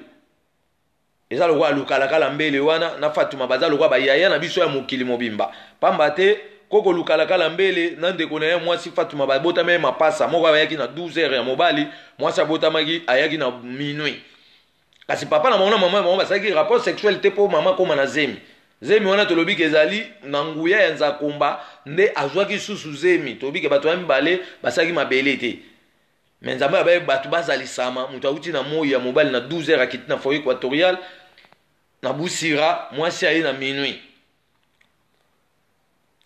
eza lokola Lukalakala Mbele wana na Fatuma, baza lokola bayaya na biso ya mokili mobimba, pamba te koko Lukalakala Mbele na ndeko na ye mwasi Fatuma babotami ye mapasa moko. Ayaki na 12 heures ya mobali, mwasi abotamaki ayaki na minuit. Kasi papa na bango na mama bango basalaki rapport sexuel te mpo mama akóma na zemi. Zemi wana tolobi ke ezali na nguya ya Nzakomba nde azwaki susu zemi. Tolobi ke bato ya mibale basalaki mabele te, me Nzambe abaye bato bazalisama. Moto awuti na moi ya mobali na 12 heures, akiti na foyer équatorial na Busira, mwasi aye na minuit.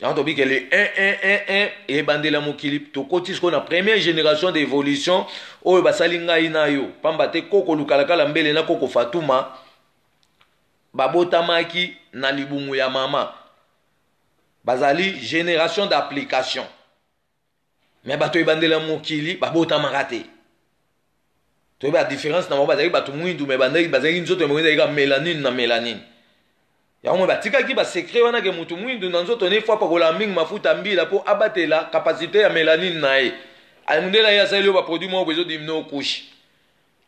Yango tobi ke le 1 1 1 1 ebandela mokili, tokoti sikoyo na première génération d'évolution oyo basali ngai na yo, pamba te koko Lukalakala Mbele na koko Fatuma babotamaki na libumu ya mama, bazali génération d'application. Me bato ebandela mokili babotamaka te. Toyebi ba différence na bango, bazalaki bato mwindu, me bazalaki nzoto ya bango ezalaki ka mélanine na mélanine. Yango moi batikaki basecret wana ke motu mwindu na nzoto ne fo apakola mingi mafuta mbila mpo abatela capacité ya mélanine na ye. Mondele ye asaleli yo baproduit moko boye ezodimine okushi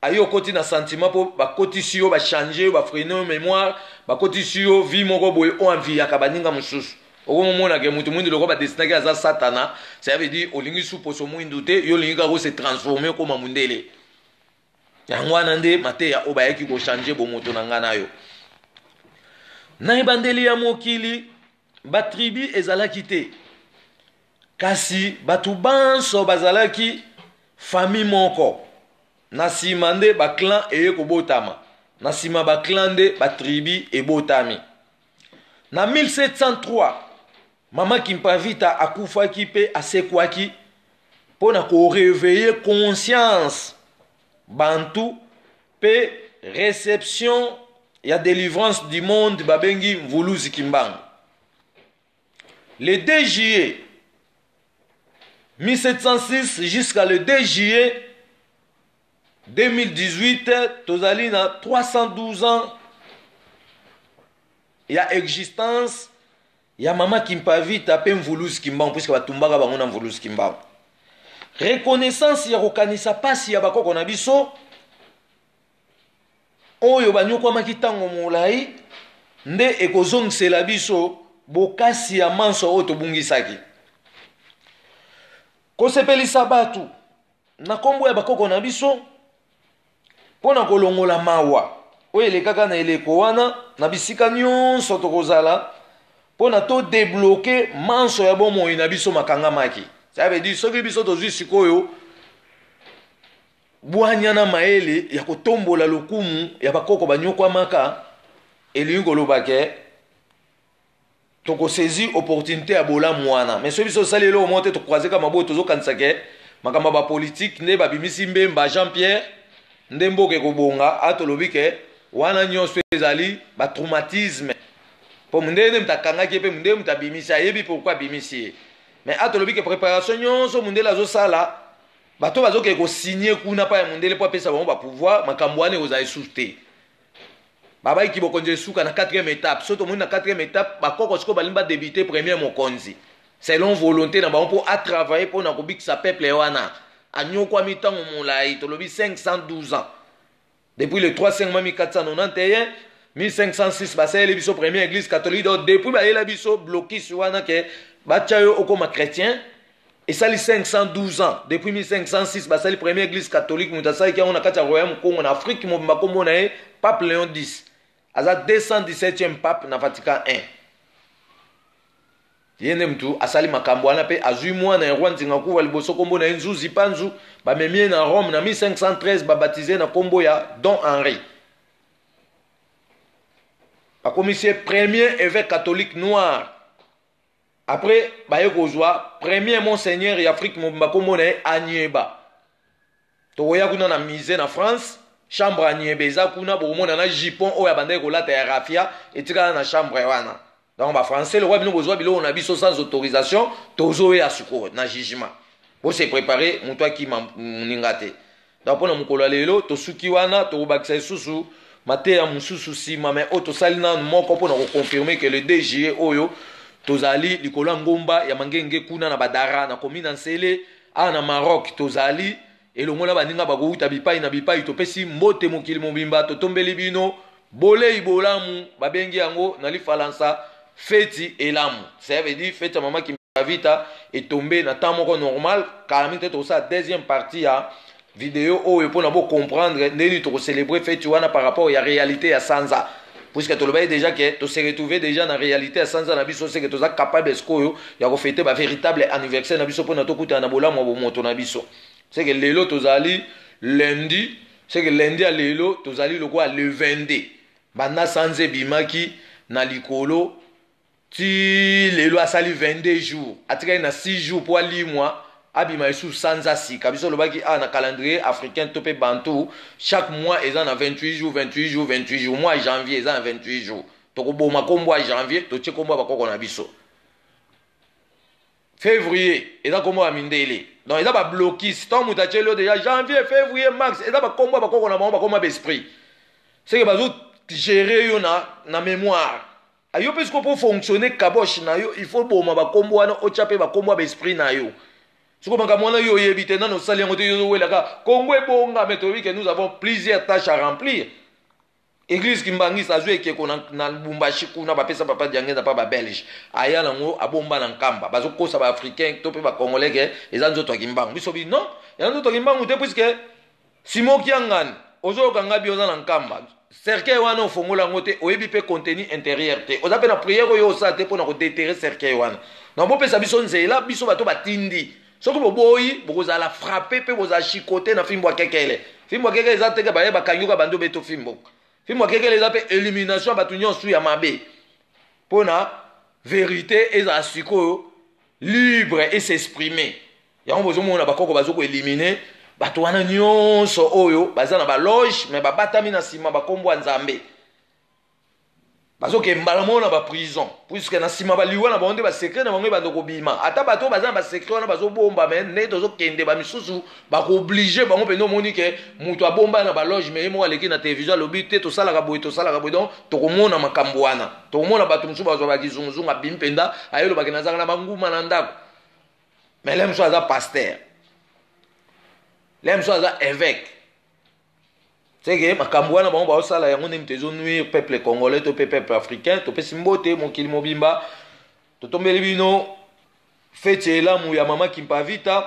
aye, okoti na sentiment mpo bakotisi yo, bachange yo, bafreine yo mémoire, bakotisi yo vie moko boye oyo enviaka baninga mosusu. Okomomona ke motu mwindu lokola badestinaki aza satana. Ça veut dire olingi su poso mwindu te, yo olingi kaka ose transforme okoma mondele. Yango wana nde mateya oyo bayaki kochange bomoto na ngai na yo. Na ebandeli ya mokili batribu ezalaki te, kasi bato banso bazalaki famille moko. Na nsima nde baclan eye kobotama, na nsima baclan nde batribu ebotami. Na 1703 mama Kimpavita akufaki mpe asekwaki mpo na koreveille conscience bantu mpe réception ya délivrance du monde, babengi Mvuluzi Kimbangu le 2 juillet. 1706 jusqu'à le 2 juillet 2018, tozali na 312 ans ya existence ya mama Kimpavita mpe Mvuluzi Kimbangu, puisque batumbaka bango na Mvuluzi Kimbangu. Reconnaissance ya kokanisa pasi ya bakoko na biso oyo banyokwamaki ntango molai nde ekozongisela biso bokasi ya manso oyo tobungisaki. Kosepelisa bato na nkombo ya bakoko na biso mpo na kolongola mawa oyo elekaka na eleko wana na bisika nyonso tokozala mpo na todebloke manso ya bomoi na biso makangamaki. Ça veut dire soki biso tozwi sikoyo bwanya na mayele ya kotombola lokumu ya bakoko banyokwamaka, elingi koloba ke tokosaisir opportunité ya bolamu wana. Mais soki biso tosali eloko moko te, tokroise ka maboyo, tozokanisa ke makambo ya bapolitike nde babimisi Mbemba Jean Pierre nde mboka ekobonga, a tolobi ke wana nyonso ezali batraumatisme, mpo mondele nde moto akangaki ye mpe mondele moto abimisi, ayebi pourquoi abimisi ye. Mais a tolobi ke préparation nyonso mondele azosala, bato bazokende kosigne kuna pa ya mondele mpo apesa bango bapouvoir, makambo wana ekozala lisusu te. Babayiki bokonzi esuka na 4e étape. Soki tomoni na 4e étape, bakoko sikoyo balingi badebute premier mokonzi selon volonté na bango mpo atravaille mpo na kobikisa peuple wana anyokwami ntango molai. Tolobi 512 ans depuis le 3 5 1491, 1506 basaleli biso première église catholique. Donc depuis bayela biso blocus wana ke batya yo okoma chrétien, esali 512 ans. Depuis 1506 basali première église catholique. Moto asalaki yango na kati ya royaume Congo, na Afrique mobimba, nkombo na ye pape Léon X, aza 217e pape na Vatican 1. Ye nde mutu asali makambo wana mpe azwi mwana ya roi Nzinga Nkuva liboso, nkombo na ye Nzuzi Panzu. Bamemi ye na Rome na 1513, babatize na nkombo ya Don Henri, bakomisi ye premier évêque catholique noir. Après baye kozwa premier monseigneur ya Afrique mobimba, nkombo na ye Anyeba. Tokoya kuna na musée na France, chambre Anyeba eza kuna, bokomona na jupon oyo abandaki kolata ya rafia etikala na chambre wana. Donc bafrançais lokwa bino bozwa biloko na biso sans autorisation, tozoya sikoyo na jugement, bose prépare, moto akima moninga te. Donc mpona mokolo ya lelo tosuki wana, tokobakisa lisusu mateya mosusu nsima, mais oyo tosali nanu moko mpona koconfirme ke le 2 juillet oyo tozali likolo ya ngomba ya Mangenge kuna na Badara na commune ya Nsele awa na Maroc. Tozali elongo na baninga bakowuta bipai na bipai. Topesi mbote mokili mobimba, totombeli bino bolei bolamu, babengi yango na lifalansa feti elamu. Ça veut dire feti ya mama Kimpavita etombe na temps moko normal. Kala mingi te tokosala deuxième partie ya video oyo mpona bocomprendre ndeni tokocélébrer feti wana par rapport ya réalité ya sanza, puisque tolobaki déjà ke tose retrouve déjà na réalité ya sanza na biso, seke toza capable sikoyo ya kofete bavéritable anniversaire na biso mpona tokutana na bolamu ya bomoto na biso. Seke lelo tozali lundi, seke lundi ya lelo tozali lokola le 22. Banda sanza ebimaki na likolo ti lelo asali 22 jours, atikali na 6 jours mpo alimwa, abima lisusu sanza sika. Biso olobaki awa na calendrier africain to mpe bantu, chaque mois eza na 28 jours, 28 jours, 28 jours. Mois janvier eza na 28 jours, tokoboma nkombo ya janvier, totie nkombo ya bakoko na biso. Février eza nkombo ya mindele, donc eza bablokis. Ntango moto atieli yo déjà janvier, février, mars, eza bakombo ya bakoko na bango, bakoma baesprit, seke bazogere yo na mémoire ayo. Mpe sikoyo mpo fonctionner kaboche na yo, il faut boma bakombo wana, otya mpe bakombo ya baesprit na yo. Sikoyo makambo wana yo oyebi te, nano osali yango te, yo ozowelaka Kongo ebonga. Mais toyebi ke nous avons plusieurs tâches à remplir. Église Kimbangisa azwi ekeko na Lubumbashi kuna, bapesa papa Diangenda mpa babelge, aya nango abomba na Nkamba. Bazokosa baafricain to mpe bacongolais ke eza nzoto ya Kimbangu. Biso bi non, eza nzoto ya Kimbangu te, puisque Simo Kiangani ozoyoka nga bi oza na Nkamba, cercueil wana ofongola yango te, oyebi mpe contenu intérieur te, oza mpe na prière oyo osala te mpona kodéterrer cercueil wana. Donc bopesa biso nzela, biso bato batindi. Soki boboyi, bokozala frappe mpe bozala chicote na fimbo ya kekele. Fimbo ya kekele eza teke baye bakangi oka bandi obeto fimbo. Fimbo ya kekele eza mpe élimination ya bato nyonso ya mabe mpona vérité ezala sikoyo libre et s'exprimer. Yango bozomona bakoko bazokoélimine bato wana nyonso oyo baza na baloge, mais babatami na nsima bakombo ya Nzambe. Bazoke mbala moko na baprison, puisque na nsima baliwa na bango nde basecret na bango ebanda kobima. Ata bato oyo baza na basecret wana bazobomba, me ndenge tozokende, bamisusu bakooblige bango mpenza. Omoni ke moto abomba na baloge, me ye moko aleki na televizio, alobi te tosalaka boye, tosalaka boye. Donc tokomona makambo wana, tokomona bato mosusu bazwa bakizunguzungu, abimi mpenza, ayelobaki nazalaka na banguma na ndako. Mais le mosusu aza pasteur, le mosusu aza évêque. Seke makambo wana bango baosala yango nde moto ezonuire peuple congolais to mpe peuple africain. Topesi mbote mokili mobimba, totombeli bino feti elamu ya mama Kimpavita.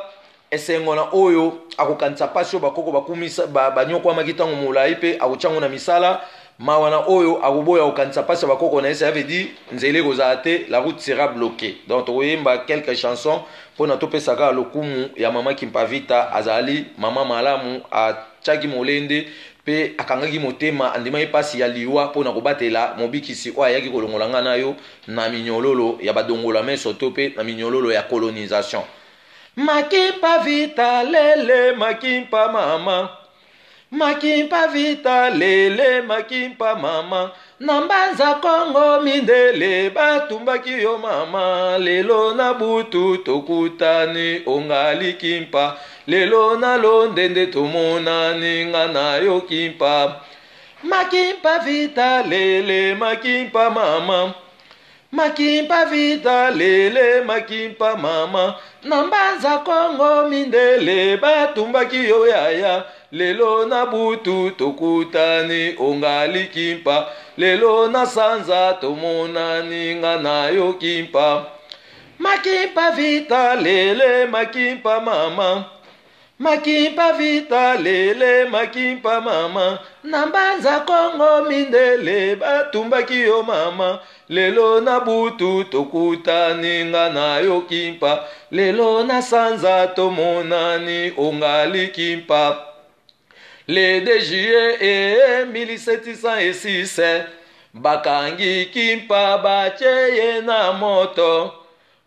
Esengo na oyo akokanisa mpasi oyo bakoko bakumisa banyokwamaki ntango molai mpe akotya yango na misala. Mawa na oyo akoboya kokanisa mpasi ya bakoko na ye. Ça veut dire nzela ekozala te, la route sera bloquée. Donc tokoyemba quelques chansons mpona topesa kaka lokumu ya mama Kimpavita. Azali mama malamu, atiaki molende mpe akangaki motema, andimaki mpasi ya liwa mpona kobatela mobikisi oyo ayaki kolongola ngai na yo na minyololo ya badongola meso to mpe na minyololo ya colonisation. Makimpa Vita lele, makimpa mama, makimpa Vita lele, makimpa mama. Na Mbanza Kongo mindele batumbaki yo mama. Lelo na butu tokutani ongali Kimpa, lelo na londende tomonani nga na yo Kimpa. Makimpa Vita lele, makimpa mama, makimpa Vita lele, makimpa mama. Na Mbanza Kongo mindele batumbaki yo yaya. Lelo na butu tokutani ongali Kimpa, lelo na sanza tomonani nga na yo Kimpa. Makimpa Vita lele, makimpa mama, makimpa Vita lele, makimpa mama. Na Mbanza Kongo mindele batumbaki yo mama. Lelo na butu tokutani nga na yo Kimpa, lelo na sanza tomonani ongali Kimpa. Le 2 juillet 1706 bakangi Kimpa, batie ye na moto,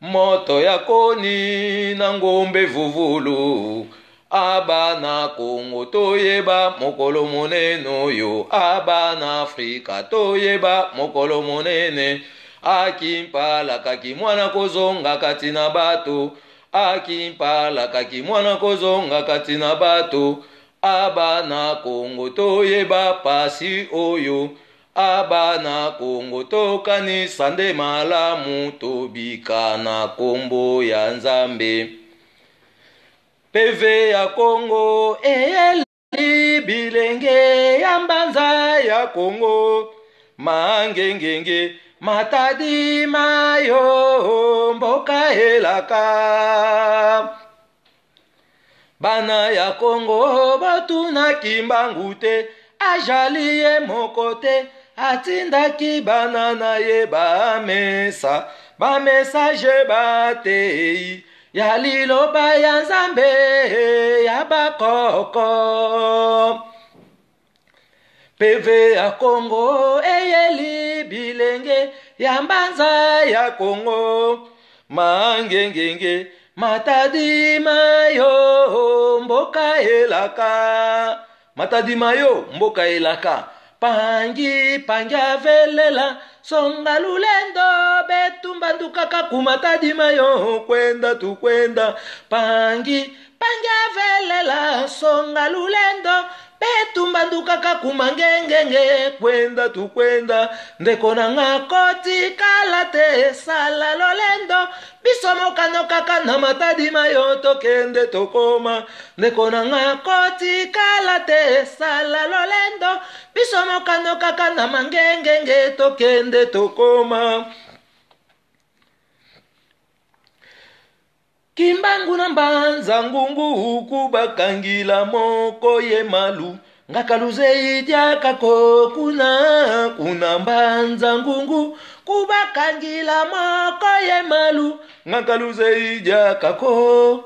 moto ya koni na ngombe vuvulu. Abana Kongo toyeba mokolo monene oyo, abana Afrika toyeba mokolo monene. Akimpalakaki mwana kozonga kati na bato, akimpalakaki mwana kozonga kati na bato. Abana Kongo toyeba pasi oyo, abana Kongo tokanisa nde malamu, tobika na kombo ya Nzambe. PV ya Kongo eyeli bilenge ya Mbanza ya Kongo, mangengenge Matadi mayo mboka elaka. Bana ya Kongo batunaki mbangu te, ajali ye moko te, atindaki bana na ye bamesa bamessage batei ya liloba ya Nzambe ya bakoko. PV ya Kongo eyeli bilenge ya Mbanza ya Kongo, mangengenge Matadi mayo mboka elaka, Matadi mayo mboka elaka. Pangi pangi avelela songa lulendo betumba ndukaka kumatadi mayo kwenda tukwenda. Pangi pangi avelela songa lulendo betumba ndukaka kumangengenge kwenda tukwenda. Ndeko na nga kotikala te, sala lolendo biso mokano kaka na Matadi mayo tokende tokoma. Ndeko na nga kotikala te, sala lolendo biso mokano kaka na mangengenge tokende tokoma. Kimbangu na Mbanza ngungu kubakangila moko ye malu ngakaluze idiakako kuna kuna. Mbanza ngungu kubakangila moko ye malu ngakaluze idiakako.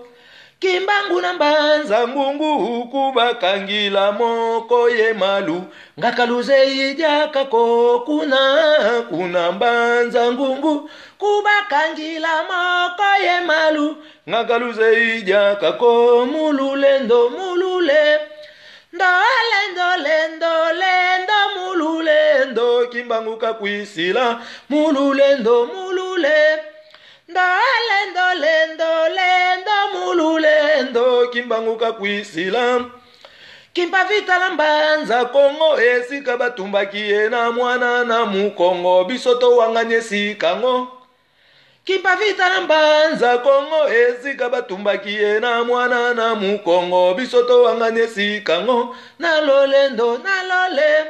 Kimbangu na Mbanza ngungu kubakangila moko ye malu ngakaluze idiakako kuna kuna. Mbanza ngungu kubakangila moko ye malu ngakaluze idiakako. Mululendo mulule. Ndolendo lendo lendo mululendo Kimbangu kakwisila mululendo mulule Ndolendo lendo lendo mululendo Kimbangu kakwisila Kimpa Vita na Mbanza Kongo esika batumbaki ye na mwana na mukongo biso towangani esika ngo Kimpa Vita na Mbanza Kongo esika batumbaki ye na mwana na mukongo biso towangani esika ngo na lolendo na lole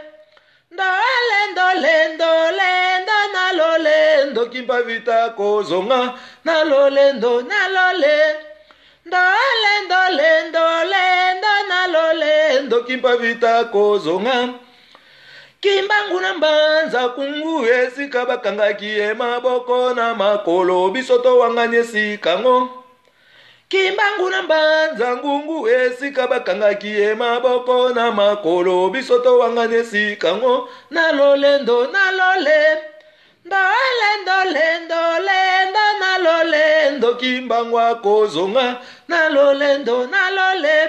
ndolendo lendo lendo na lolendo Kimpa Vita kozonga na lolendo na lole ndolendo lendo lendo na lolendo Kimpa Vita kozonga Kimbangu na Mbanza kungu esika bakangaki ye maboko na makolo biso towangani esika ngo Kimbangu na Mbanza ngungu esika bakangaki ye maboko na makolo biso towangani esika ngo na lolendo na lole ndolendo lendo lendo na lolendo Kimbangu akozonga na lolendo na lole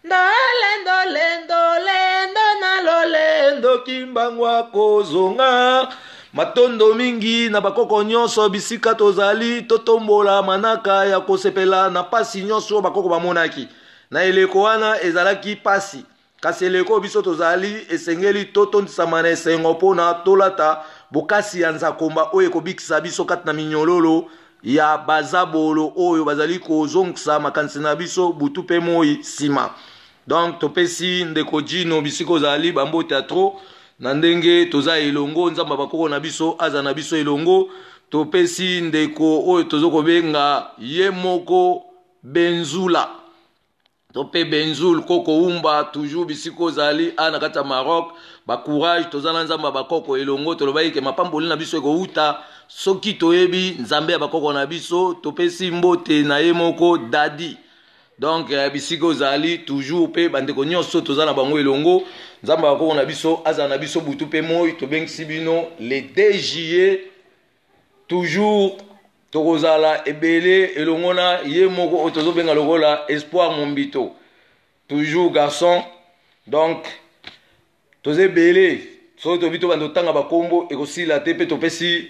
ndolendo lendo lendo na lolendo Kimbangu akozonga. Matondo mingi na bakoko nyonso bisika tozali totombola manaka ya kosepela na pasi nyonso bakoko bamonaki na eleko wana ezalaki pasi, kasi eleko biso tozali esengeli totondisama na esengo mpona tolata bokasi ya nzakomba oyo ekobikisa biso kati na minyololo ya bazabolo oyo bazali kozongisa makanisi na biso butu pe moi nsima. Donc topesi ndeko Gino bisika ozali bambote ya trop na ndenge toza elongo, Nzambe bakoko na biso aza na biso elongo. Topesi ndeko oyo tozo kobenga ye moko Benzula to pe Benzul koko umba toujours bisika ozali a na kati ya Maroc, ba courage, toza na Nzambe bakoko elongo. Tolobaki ke mapamboli na biso ekouta soki toyebi Nzambe ya bakoko na biso. Topesi mbote na ye moko Dadi. Donc bisika ozali toujours pe bandeko nyonso toza na bango elongo, Nzambe ya bakoko na biso aza na biso butu pe moi. Tobengisi bino le 2 juillet toujours tokozala ebele elongo na ye moko oyo tozobenga lokola Espoir Mombito, toujours garçon. Donc toza ebele, soki tobi tobanda kotanga bakombo ekosila te. Mpe topesi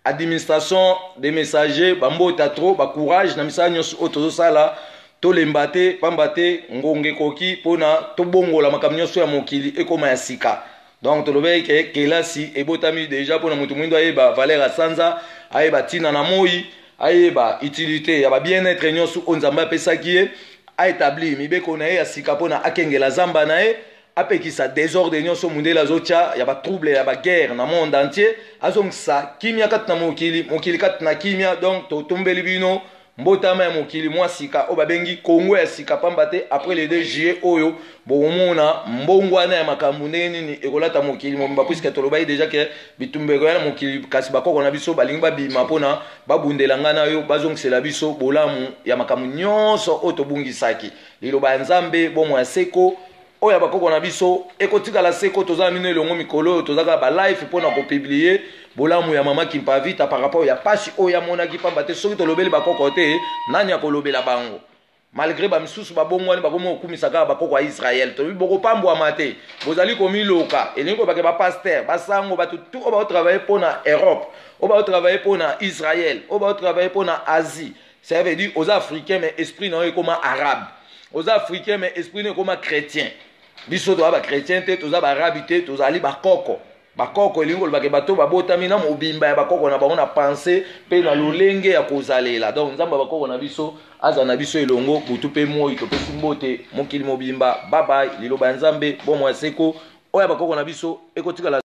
administration des messagers bambota trop, bacourage na misala nyonso oyo tozosala, tolemba te, pamba te ngonga ekoki mpona tobongola makambo nyonso ya mokili ekoma ya sika. Donc tolobaki ke kelasi ebotami deja mpona moto mwindo ayeba valeur ya sanza, ayeba ntina na moi, ayeba utilité ya ba bien-être nyonso oyo Nzambe apesaki ye, aétablir mibeko na ye ya sika mpona akengela zamba na ye, apekisa désordre nyonso mundele azotya ya batrouble ya baguerre na monde entier, azongisa kimia kati na mokili, mokili kati na kimia. Donc totombeli bino mbotama ya mokili mwa sika oyo babengi Kongo ya sika, pamba te après le 2 juillet oyo bokomona mbongwana ya makambo ndenge nini ekolata mokili mobimba, puisque tolobaki déjà ke bitumba ekoya na mokili, kasi bakoko na biso balingi babima mpona babundela ngai na yo, bazongisela biso bolamu ya makambo nyonso oyo tobungisaki. Liloba ya Nzambe, bomoi ya seko oyo ya bakoko na biso ekotikala seko. Toza na bino elongo mikolo oyo, toza kaka balive mpona kopublier bolamu ya mama Kimpavita par rapport ya pasi oyo amonaki, pamba te soki tolobeli bakoko te, nani akolobela bango? Malgré bamisusu babongwani, bakomi kokumisa kaka bakoko ya Israel, tolobi bokopambwama te, bozali komiloka. Elingi kobake bapasteur, basango, bato tu oyo baotravaille mpona Europe, oyo baotravaille mpona Israel, oyo baotravaille mpona Asie. Ça veut dire oza africain mais esprit na yo ekoma arabe, oza africain mais esprit na yo ekoma chrétien. Biso toza bachrétien te, toza baarabe te, tozali bakoko. Bakoko elingi kolobaka bato babotami na mobimba ya bakoko na bango na pensée mpe na lolenge ya kozalela. Donc Nzambe ya bakoko na biso aza na biso elongo butu mpe moi. Topesi mbote mokili mobimba, babai. Liloba ya Nzambe, bomoi ya seko oyo ya bakoko na biso ekotikala.